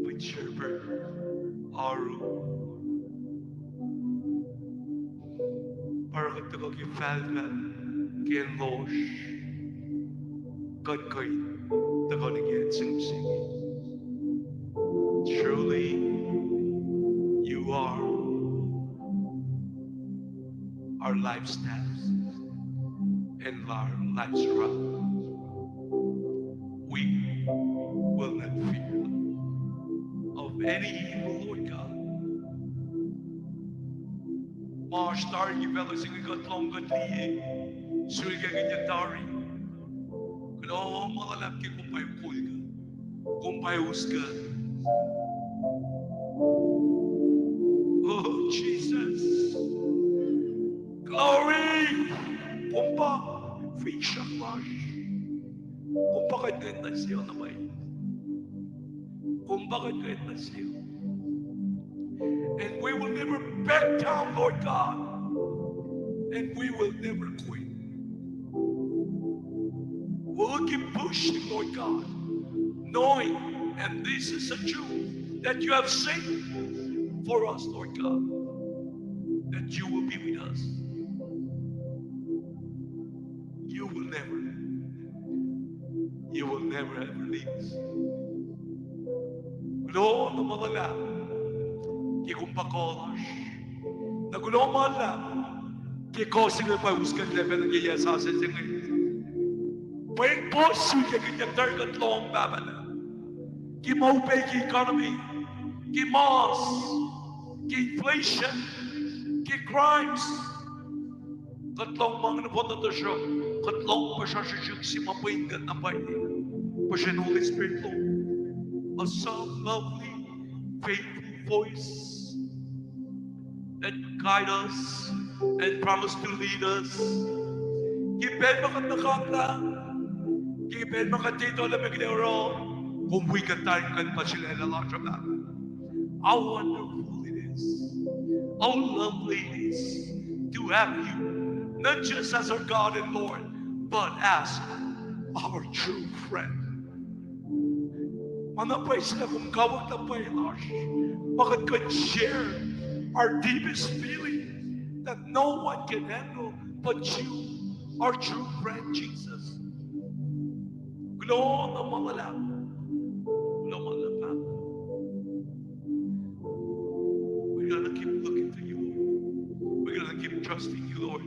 Good Shepherd. Aru. Pa oruh kuht tuhkuh ke fahlfahl ke acn lohsr, kuht kuh in tuhkuh nuh ke acn sihm se inge. Truly, you are our life staff and our life's rod. We will not fear of any evil, Lord God. Ma oasr tari ke facluh se inge kuht lohng kuht liye, sulkackihn tari. Kuloh ma luhlahp ke kom pa ukol kuht, kom pa us kuht. Oh, Jesus. Glory. Kom pa finsrak lasr. Kom pa kuht kuh in nuh sel na pwacye. Kom pa kuht kuh in nuh sel. And we will never back down, Lord God. And we will never quit. We'll keep pushing, Lord God, knowing, and this is a truth, that you have said for us, Lord God, that you will be with us. You will never, you will never ever leave us. Kuloh na ma luhlahp ke kom pa kuh lasr. Na kuloh ma luhlahp ke kuh se inge pa us kuht lacpacna ke yac sasuc se inge. Pweng puhs sulkackihnyuck tari kuht lohng, Pahpah, ke ma upac ke economy, ke mas, ke inflation, ke crimes. Kuht lohng ma inge nohfohn na tuhsruhk kuht lohng puhsra srihsrihk se ma pweng kuht na pwacye. Puhsren Holy Spirit, Lord, a soft, lovely, faithful voice that guide us and promise to lead us. Ke pacl ma kuht nuhkaklah, ke pacl ma kuht etuh lah meac kuht ac oruh, kom wi kuht tari in kuh in puhsisacl lasr uh, Pahpah. How wonderful it is. How lovely it is to have you, not just as our God and Lord, but as our true friend. Ma na pwacye lah kom kawuck na pwacye lasr, ma kuht kuh in share our deepest feeling that no one can handle but you, our true friend, Jesus. Kuloh na ma luhlahp. Kuloh ma luhlahp. We're gonna keep looking to you, Lord. We're gonna keep trusting you, Lord.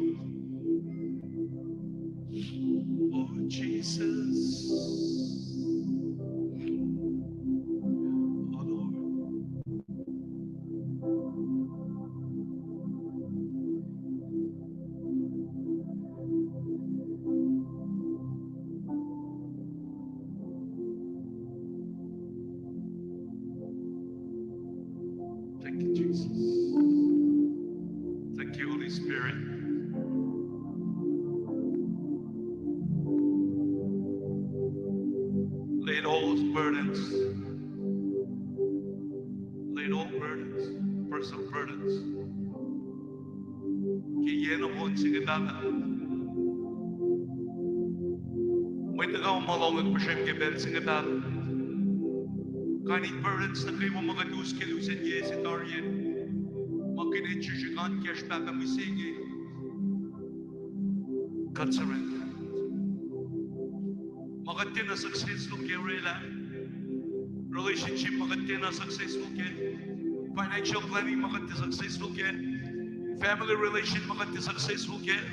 Oh, Jesus. Oh, Lord. Thank you, Jesus. Thank you, Holy Spirit. Lay all those burdens. Lay all burdens, personal burdens. Ke yac nohfohn se inge, Pahpah. Mwet nuh kwewa ma lohng puhsrem ke pacl se inge, Pahpah. Kain in burdens nuh kwewa ma kuht us ke lusen yac se tari ah, ma kuht in srihsrihk an kacsr, Pahpah, mihsenge kuht surrender. Ma kuht tiacna successful ke orwaclah, relationship ma kuht tiacna successful kac, financial planning ma kuht tiac successful kac, family relation ma kuht tiac successful kac,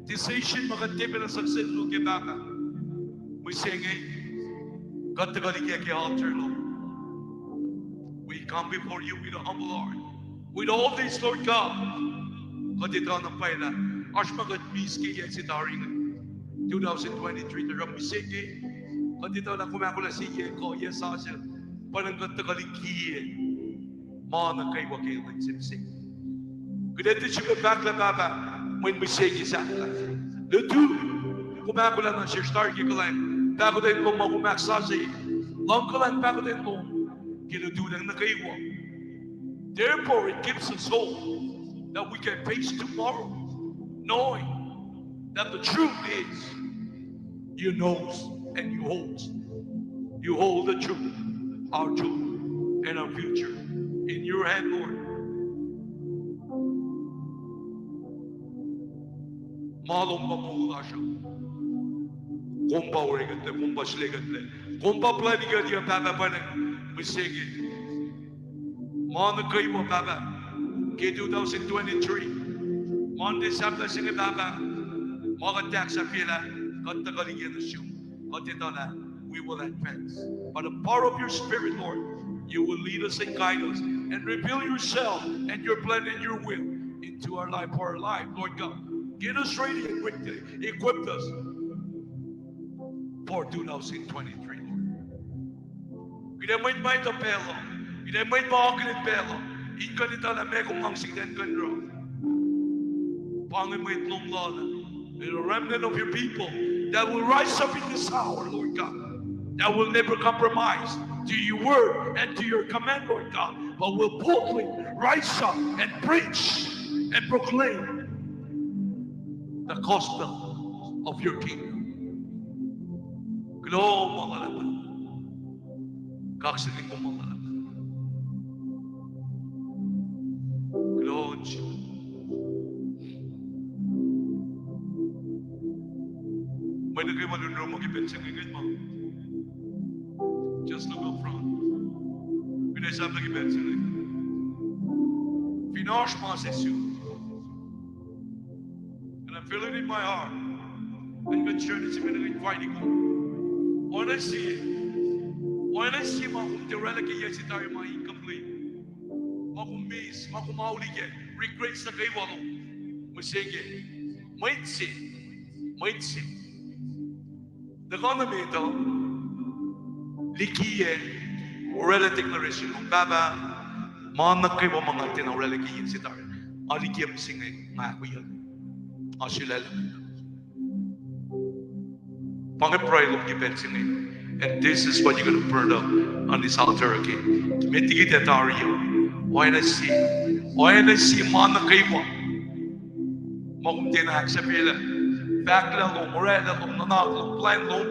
decision ma kuht tiac pacna successful kac, Pahpah, mihsenge kuht tuhkuh liki ke altar, Lord. We come before you with a humble heart. With all this, Lord God, kuht etuh na pwacye lah oasr ma kuht miss ke yac se tari inge, two thousand twenty-three, tuhsruhk mihsenge kuht etuh lah kom ahkolah sie yac kuh yac sasuc, pa na kuht tuhkuh likiyac ma nuh kwewa ke lwen se mihsenge. Kuht ac tiac sifilpac fahk lah, Pahpah, mweyen mihsenge sahflah. Lutu, kom ahkolah nuh sesr tari ke kuhlwacng pahkotwen lom ma kom ahksasucye, luhngkuhlwacng pahkotwen lom ke lututacng nuh kwewa. Therefore, it gives us hope that we can face tomorrow, knowing that the truth is, you knows and you holds. You hold the truth, our truth, and our future in your hand, Lord. Ma lom pa moul lasr uh. Kom pa orekuhtlac, kom pa sulekuhtlac, kom pa plwacni kuht uh, Pahpah, pwacnwacng mihsenge. Ma nuh kwewa, Pahpah, ke two thousand twenty-three, Monday sahflah se inge, Pahpah, ma kuht ahksahfyelah, kuht tuhkuh liki nuh sum, kuht etuh lah we will advance. By the power of your Spirit, Lord, you will lead us and guide us and reveal yourself and your plan and your will into our life, for our life, Lord God. Get us ready and quickly equip us for two thousand twenty-three, Lord. Kuht ac mwet ma etuh pacl uh, kuht ac mwet ma akihlen pacl uh, in kuh in etuh lah meac kom luhngse kuht in kuh in oruh. Pa inge mwet lom lal uh, a remnant of your people that will rise up in this hour, Lord God, that will never compromise to your word and to your command, Lord God, but will boldly rise up and preach and proclaim the gospel of your kingdom. Kuloh ma luhlahp. Kaksakihn kom ma luhlahp. Kuloh. Mwet nuh kwewa lun room uh ke pacl se inge, kuht ma just look up front. Kuht ac sahflah ke pacl se inge. Fin oasr ma se sum, and I feel it in my heart, and kuht share this, kuht invite kom. Oacna sie, oacna sie ma kom tiac orwaclah ke yac se tari ma incomplete, ma kom miss, ma kom auliyak, regrets nuh kwewa lom, mihsenge, mwet se, mwet se tuhkuh nuh met uh, likiyac, orwaclah declaration lom, Pahpah, ma nuh kwewa ma nga tiacna orwaclah ke yac se tari, nga likiyac mihsenge, nga ahkoeyuck, nga sulaclah. Pa inge pruhe lom ke pacl se inge. And this is what you're gonna burn up on this altar again. Met liki tari uh, oacna sie, oacna sie ma nuh kwewa Ma kom tiacna ahksahfyelah, fahklah lom, oraclah lom, nuhnak lom, plwacn lom,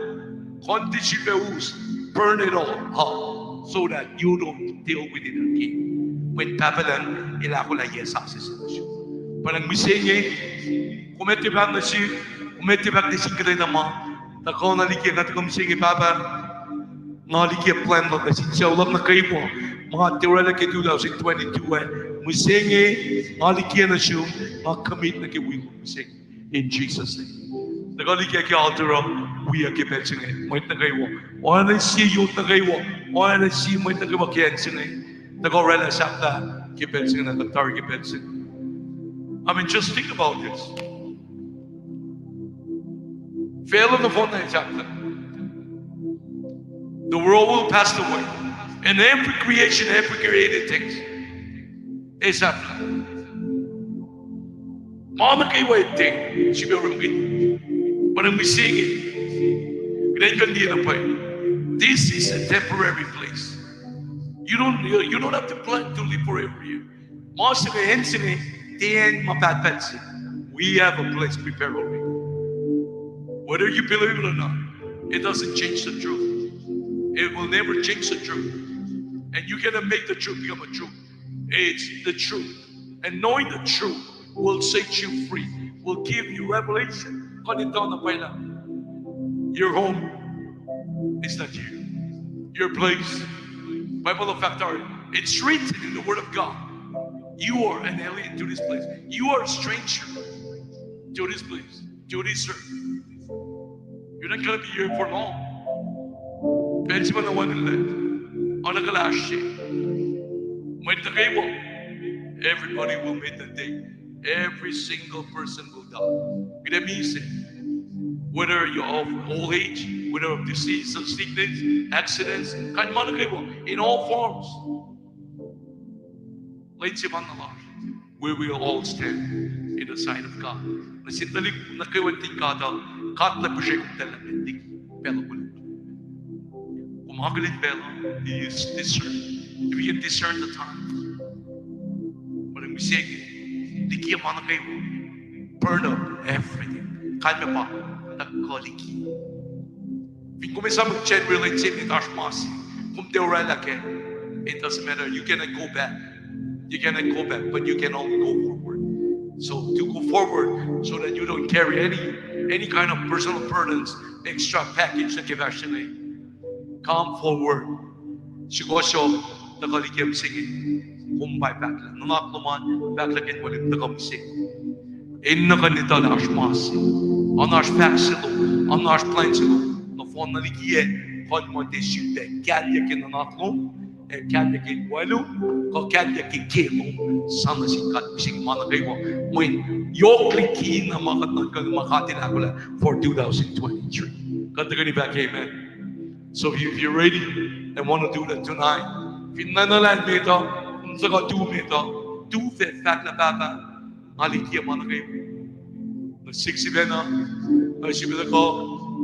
kuh in tiac sifilpac us, burn it all up, so that you don't deal with it again. Mweyen Pahpah Lucng El ahkolah yac sasuc se nuh sum. Pa nga mihsenge, kom etuh pac nuh sum, kom etuh pac nuh sin kuhtwena ma, tuhkuh na liki nga tuhkuh mihsenge Pahpah, nga liki plwacn luhk nuh sin sucu luhk nuh kwewa, ma tiac oraclah ke two thousand twenty-two ah, mihsenge, nga liki nuh sum, nga commit nuh ke will luhk mihsenge. In Jesus' name. Tuhkuh liki ke altar uh, wiyuc ke pacl se inge, mwet nuh kwewa. Oacna sie yot nuh kwewa, oacna sie mwet nuh kwewa ke acn se inge. Tuhkuh oraclah sahflah ke pacl se inge, na kuht tari ke pacl se inge. I mean, just think about this. Facluh nohfohn na sahflah. The world will pass away. And every creation, every created things, ac sahflah. Ma nuh kwewa, thing, srihpac orekmakihn. Pa nga mihsenge, kuht in kuh in liye na pwacye, this is a temporary place. You don't, you, you don't have to plan to live forever here. Ma se inge, acn se inge, tiac acn ma pahtpaht se. We have a place prepared already. Whether you believe it or not, it doesn't change the truth. It will never change the truth. And you cannot make the truth become a truth. It's the truth. And knowing the truth will set you free, will give you revelation. Kuh in etuh na pwacye lah your home is not here. Your place. Bible of fact are, it's written in the Word of God. You are an alien to this place. You are a stranger to this place, to this earth. You're not gonna be here for long. Pacl se ma na wacngihnlac, oacna kuh lasr se. Mwet nuh kwewa, everybody will meet that day. Every single person will die. Kuht ac misac. Whether you're of old age, whether of disease, of sickness, accidents, kain ma nuh kwewa, in all forms. Lwen se ma na lasr, we will all stand in the sight of God. Nuh sin tuhlihk nuh kwewa nuhtin God uh, God El ac pihsre kom tuhlac met liki pacl uh koluk. Kom akihlen pacl uh, you discern. If you can discern the time. Pa nga mihsenge, liki ma nuh kwewa, burn up everything. Kalmac pa, tuhkuh liki. Fin kom esam January lwen se met oasr ma se kom tiac oraclah kac, it doesn't matter. You cannot go back. You cannot go back, but you can only go forward. So to go forward, so that you don't carry any, any kind of personal burdens, extra package nuh ke fahsr se inge. Come forward. Srihkohsohk, tuhkuh liki mihsenge. Kom pa fahklah nuhnak lom an, fahklah ke wal in tuhkuh mihsenge. Enenuh kuh in etuh lah oasr ma se, oan oasr fahk se lom, oan oasr plwacn se lom nohfohn na liki acn, kuh in muh tiac sifilpac kahlyac ke nuhnak lom, ac kahlyac ke walo, kuh kahlyac ke ke lom, sang nuh sin God mihsenge ma nuh kwewa. Mweyen yohk liki na ma kuht nuhnkuh ma God El ahkolah for two thousand twenty-three. Kuht tuhkweni fahk amen. So if you, if you're ready and want to do that tonight, fin na nuh lain met uh, in tuhkuh tu met uh, tu fahk, fahk lah Pahpah, nga liki ma nuh kwewa. Nuh sik sifacna, nuh sifacna kuh,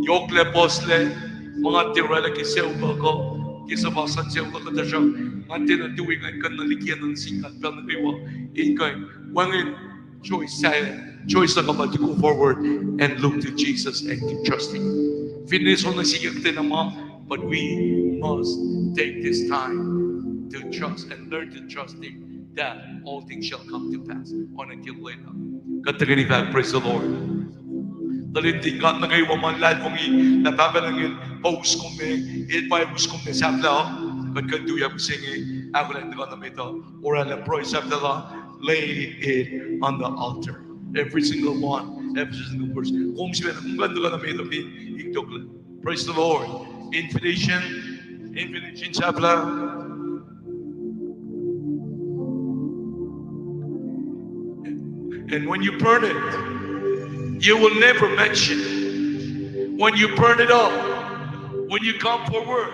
yohklac puhslac, ma nga tiac oraclah ke sucu luhk uh, ke suhfal sucu luhk uh, tuhsruhk nga tiacna tui ngan kuh in nuh liki nuh sin God pacl nuh kwewa, in kuh in wacngihn choice, sahyac choice luhk uh pa to go forward and look to Jesus and to trust Him. Finne soenna sikyak kuhtwena ma, but we must take this time to trust and learn to trust Him that all things shall come to pass. Oacna ke lwen uh. Kuht tuhkweni fahk, praise the Lord. Tuhlihk nuhtin God nuh kwewa ma luhlahlfongi lah Pahpah Lucng El pa us kom me, El pa us kom me sahflah uh, kuht kuh in tuyak mihsenge, ahkolah in tuhkuh nuh met uh, oraclah pruhe sahflah la, lay it on the altar. Every single one, every single person. Kom sifacna, kom kuh in tuhkuh nuh met uh fin itokla. Praise the Lord. Invitation, invitation sahflah. And when you burn it, you will never mention it. When you burn it up, when you come forward,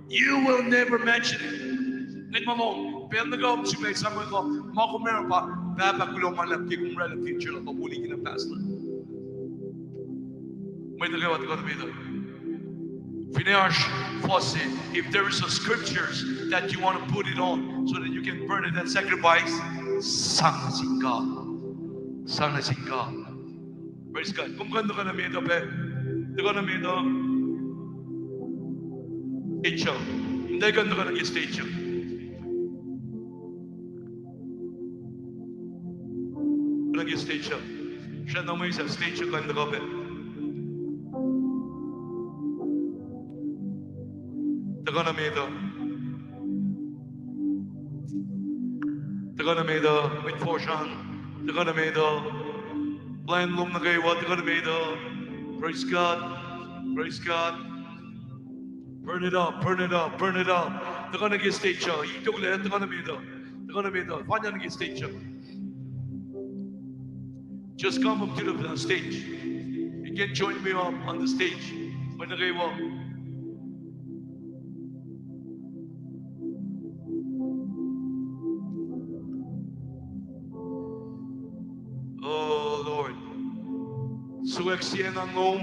you will never mention it. Ngan ma lom, pacl nuh kwewa sifacna sang ma kom oruh pa, Pahpah, kuloh ma luhlahp ke kom oraclah future luhk uh, woli kina past luhk. Mwet nuh kwewa, tuh kuht met uh. Fin oasr fuhs se, if there is a scriptures that you want to put it on so that you can burn it as sacrifice, sang nuh sin God. Sang nuh sin God. Praise God. Kom kuh in tuhkuh nuh met uh pac. Tuhkuh nuh met uh. Stage uh. Nta kuh in tuhkuh nuh ke stage uh. Nuh ke stage uh. Sracna mwesah stage uh kuh in tuhkuh pac. Tuhkuh nuh met uh. Tuhkuh nuh met uh, mwet fohsran. Tuhkuh nuh met uh. Plwacn lom nuh kwewa, tuhkuh nuh met uh. Praise God. Praise God. Burn it up, burn it up, burn it up. Tuhkuh nuh ke stage uh. Ituklac, tuhkuh nuh met uh. Tuhkuh nuh met uh. Fanya nuh ke stage uh. Just come up to the stage. You can join me up on the stage. Mwet nuh kwewa. Oh, Lord. Suk sie nuh lom.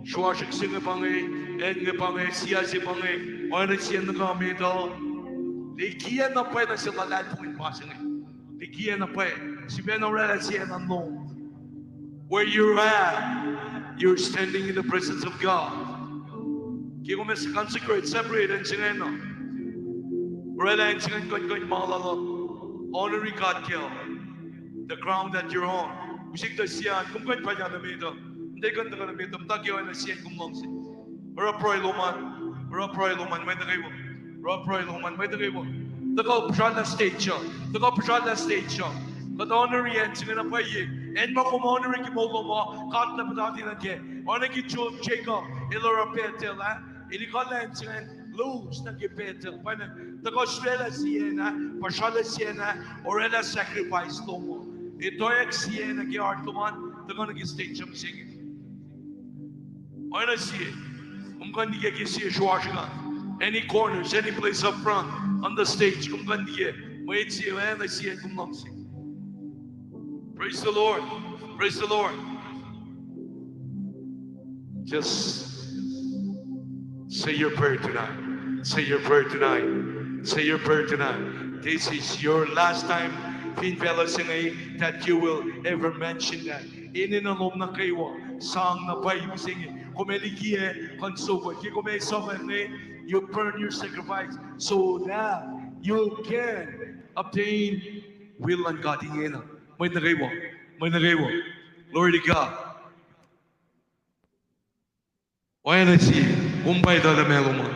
Sruasrak se inge pa inge, acn inge pa inge, sia se pa inge, oacna sie nuh ke met uh. Likiyac na pwacye nuh sel luhlahlfongi in ma se inge. Likiyac na pwacye, sifacna oraclah sie nuh lom. Where you're at, you're standing in the presence of God. Ke kom ac consecrate, separate acn se ingacn uh, oraclah acn se ingacn kuh in kuh in ma lal uh. Honoring God ke the ground that you're on. Use kuhtuh sie an, kom kuh in pacl nuh met uh. Nta kuh in tuhkuh nuh met uh, muhta ke oacna sie an kom luhngse. Oruh pruhe lom an, oruh pruhe lom an, mwet nuh kwewa. Oruh pruhe lom an, mwet nuh kwewa. Tuhkuh puhsralah stage uh, tuhkuh puhsralah stage uh. Kuht honor acn se inge na pwacye. Acn ma kom honor ke moul lom uh, God El puhtati nuh kac. Oacna ke Jacob el oruh Bethel ah, el ekuhllah acn se ingacn, lose nuh ke Bethel. Pwacye, tuhkuh srwaclah sie na, puhsralah sie na, oraclah sacrifice lom uh. Etoack sie na ke heart lom an, tuhkuh nuh ke stage uh mihsenge. Oacna sie, kom kuh in liye ke sie sruasrak an. Any corners, any place up front, on the stage, kom kuh in liye. Mwet se, oacna sie kom luhngse. Praise the Lord. Praise the Lord. Just say your prayer tonight. Say your prayer tonight. Say your prayer tonight. This is your last time fin facluh se inge that you will ever mention that. Enenuh lom nuh kwewa, sang na pwacye mihsenge. Kom ac likiyac kuh in sokwack. Ke kom ac sokwack inge, you burn your sacrifice so that you can obtain will luhn God ingena. Mwet nuh kwewa. Mwet nuh kwewa. Glory to God. Oacna sie, kom pa etuh lah ma lom an.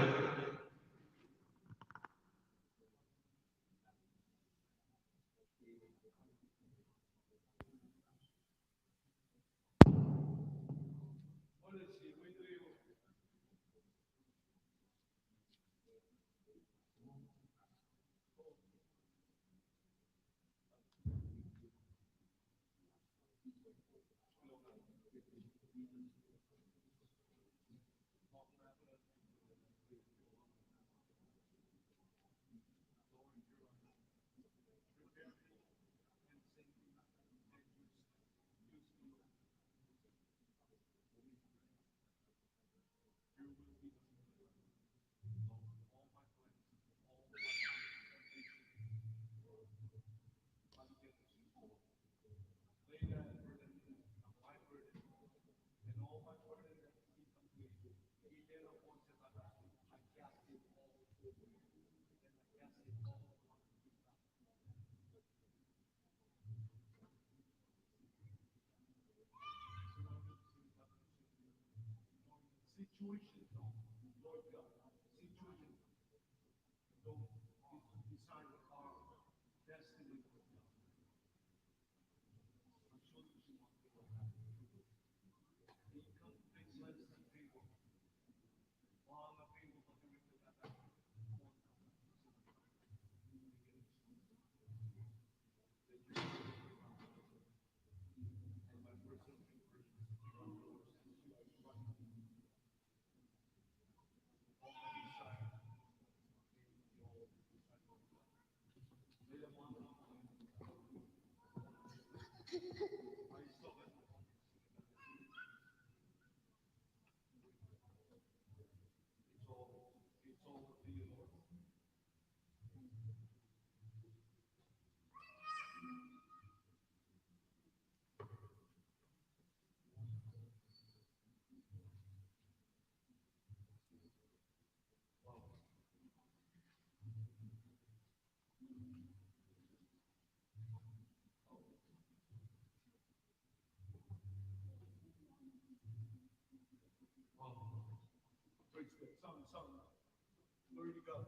Situation, Lord God, situation. Don't desire our destiny, Lord God. Glory to God.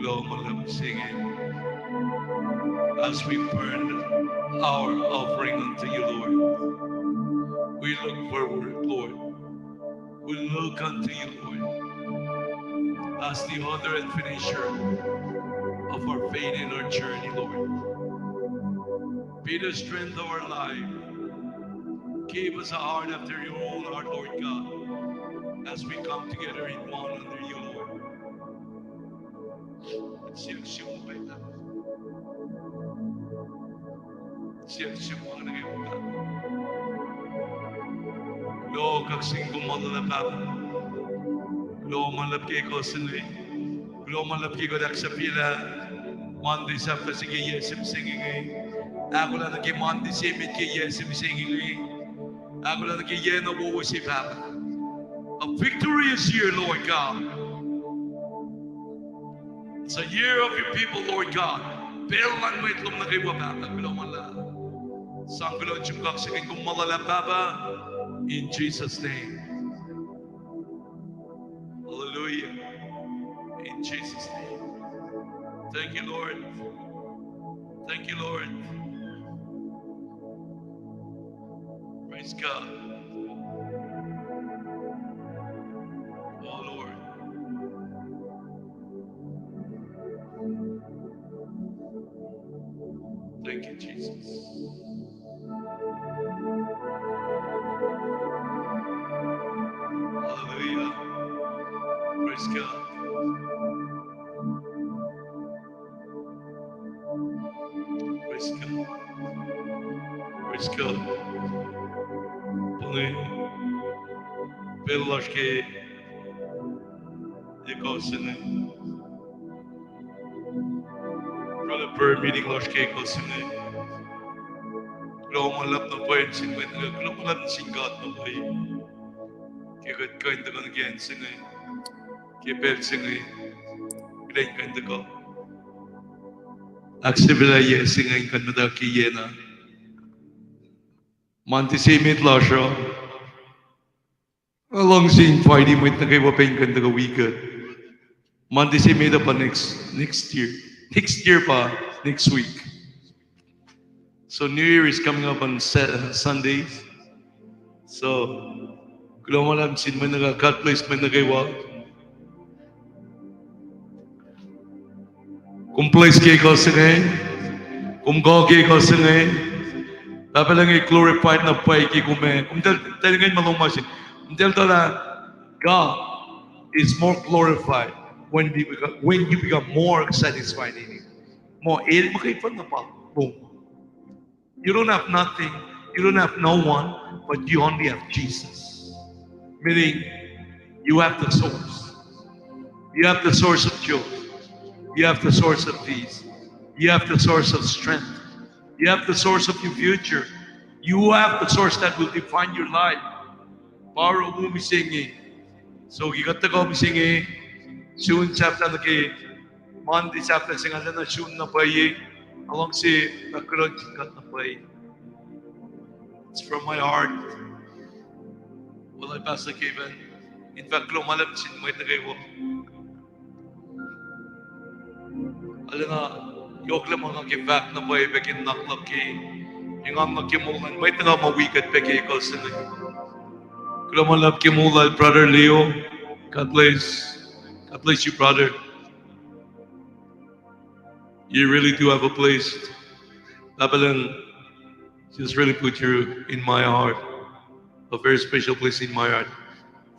Kuloh ma luhlahp singing. As we burn our offering unto you, Lord, we look forward, Lord. We look unto you, Lord, as the author and finisher of our faith and our journey, Lord. Be the strength of our life. Give us a heart after your own heart, Lord God, as we come together in one under you, Lord. Siyuck sum, siyuck sum nuh kwewa. Kuloh kaksakihn kom ma luhlahp, Pahpah. Kuloh ma luhlahp ke ekuh se inge. Kuloh ma luhlahp ke kuht ahksahfyelah Monday sahflah se ke yac se mihsenge inge. Ahkolah nuh ke Monday se emet ke yac se mihsenge inge. Ahkolah nuh ke yac na wowo se, Pahpah. A victorious year, Lord God. It's a year of your people, Lord God. Pacl luhn mwet lom nuh kwewa, Pahpah, kuloh ma luhlahp. Sang kuloh sum kaksakihn kom ma luhlahp, Pahpah. In Jesus' name. Hallelujah. In Jesus' name. Thank you, Lord. Thank you, Lord. Praise God. Oh, Lord. Thank you, Jesus. Hallelujah. Praise God. Praise God. Praise God. Pacl lasr ke ekuh se inge. Prayer meeting lasr ke ekuh se inge. Kuloh ma luhlahp na pwacye nuh sin mwet nuh kwewa, kuloh ma luhlahp nuh sin God na pwacye. Ke kuht kuh in tuhkuh nuh ke acn se inge, ke pacl se inge, kuht in kuh in tuhkuh ahksahfyelah yac se inge in kuh in muhta ke yac na. Monday se emet lasr uh, nga luhngse invite mwet nuh kwewa pac in kuh in tuhkuh wi kuht. Monday se emet uh pa next, next year. Next year pa next week. So New Year is coming up on Sa-, Sunday. So, kuloh ma luhlahp sin mwet nuh kwewa, God bless mwet nuh kwewa. Kom bless ke ekuh se inge, kom kuh ke ekuh se inge. Pahpah Lucng El glorified na pwacye ke kom, kom tahl, tahl inge ma lom ma se. Kom tahl tuh lah God is more glorified when we become, when you become more satisfied in Him. Muh El muhkwena pa lom. You don't have nothing. You don't have no one, but you only have Jesus. Meaning, you have the source. You have the source of joy. You have the source of peace. You have the source of strength. You have the source of your future. You have the source that will define your life. Pa oruh mihsenge. So ke kuht tuhkuh mihsenge, sun sahflah nuh ke Monday sahflah se inge, arulacna sun na pwacye, nga luhngse na kuloh sin God na pwacye. It's from my heart. Well, I, Pastor Kevin, in fact, kuloh ma luhlahp sin mwet nuh kwewa. Arulacna yohk lah ma nga ke fahk na pwacye pac ke nuhnak luhk ke, engan luhk ke moul luhn mwet nuh kwewa ma wi kuht pac ke ekuh se inge. Kuloh ma luhlahp ke moul lal Brother Leo. God bless. God bless you, brother. You really do have a place. Pahpah Lucng, Just really put you in my heart, a very special place in my heart.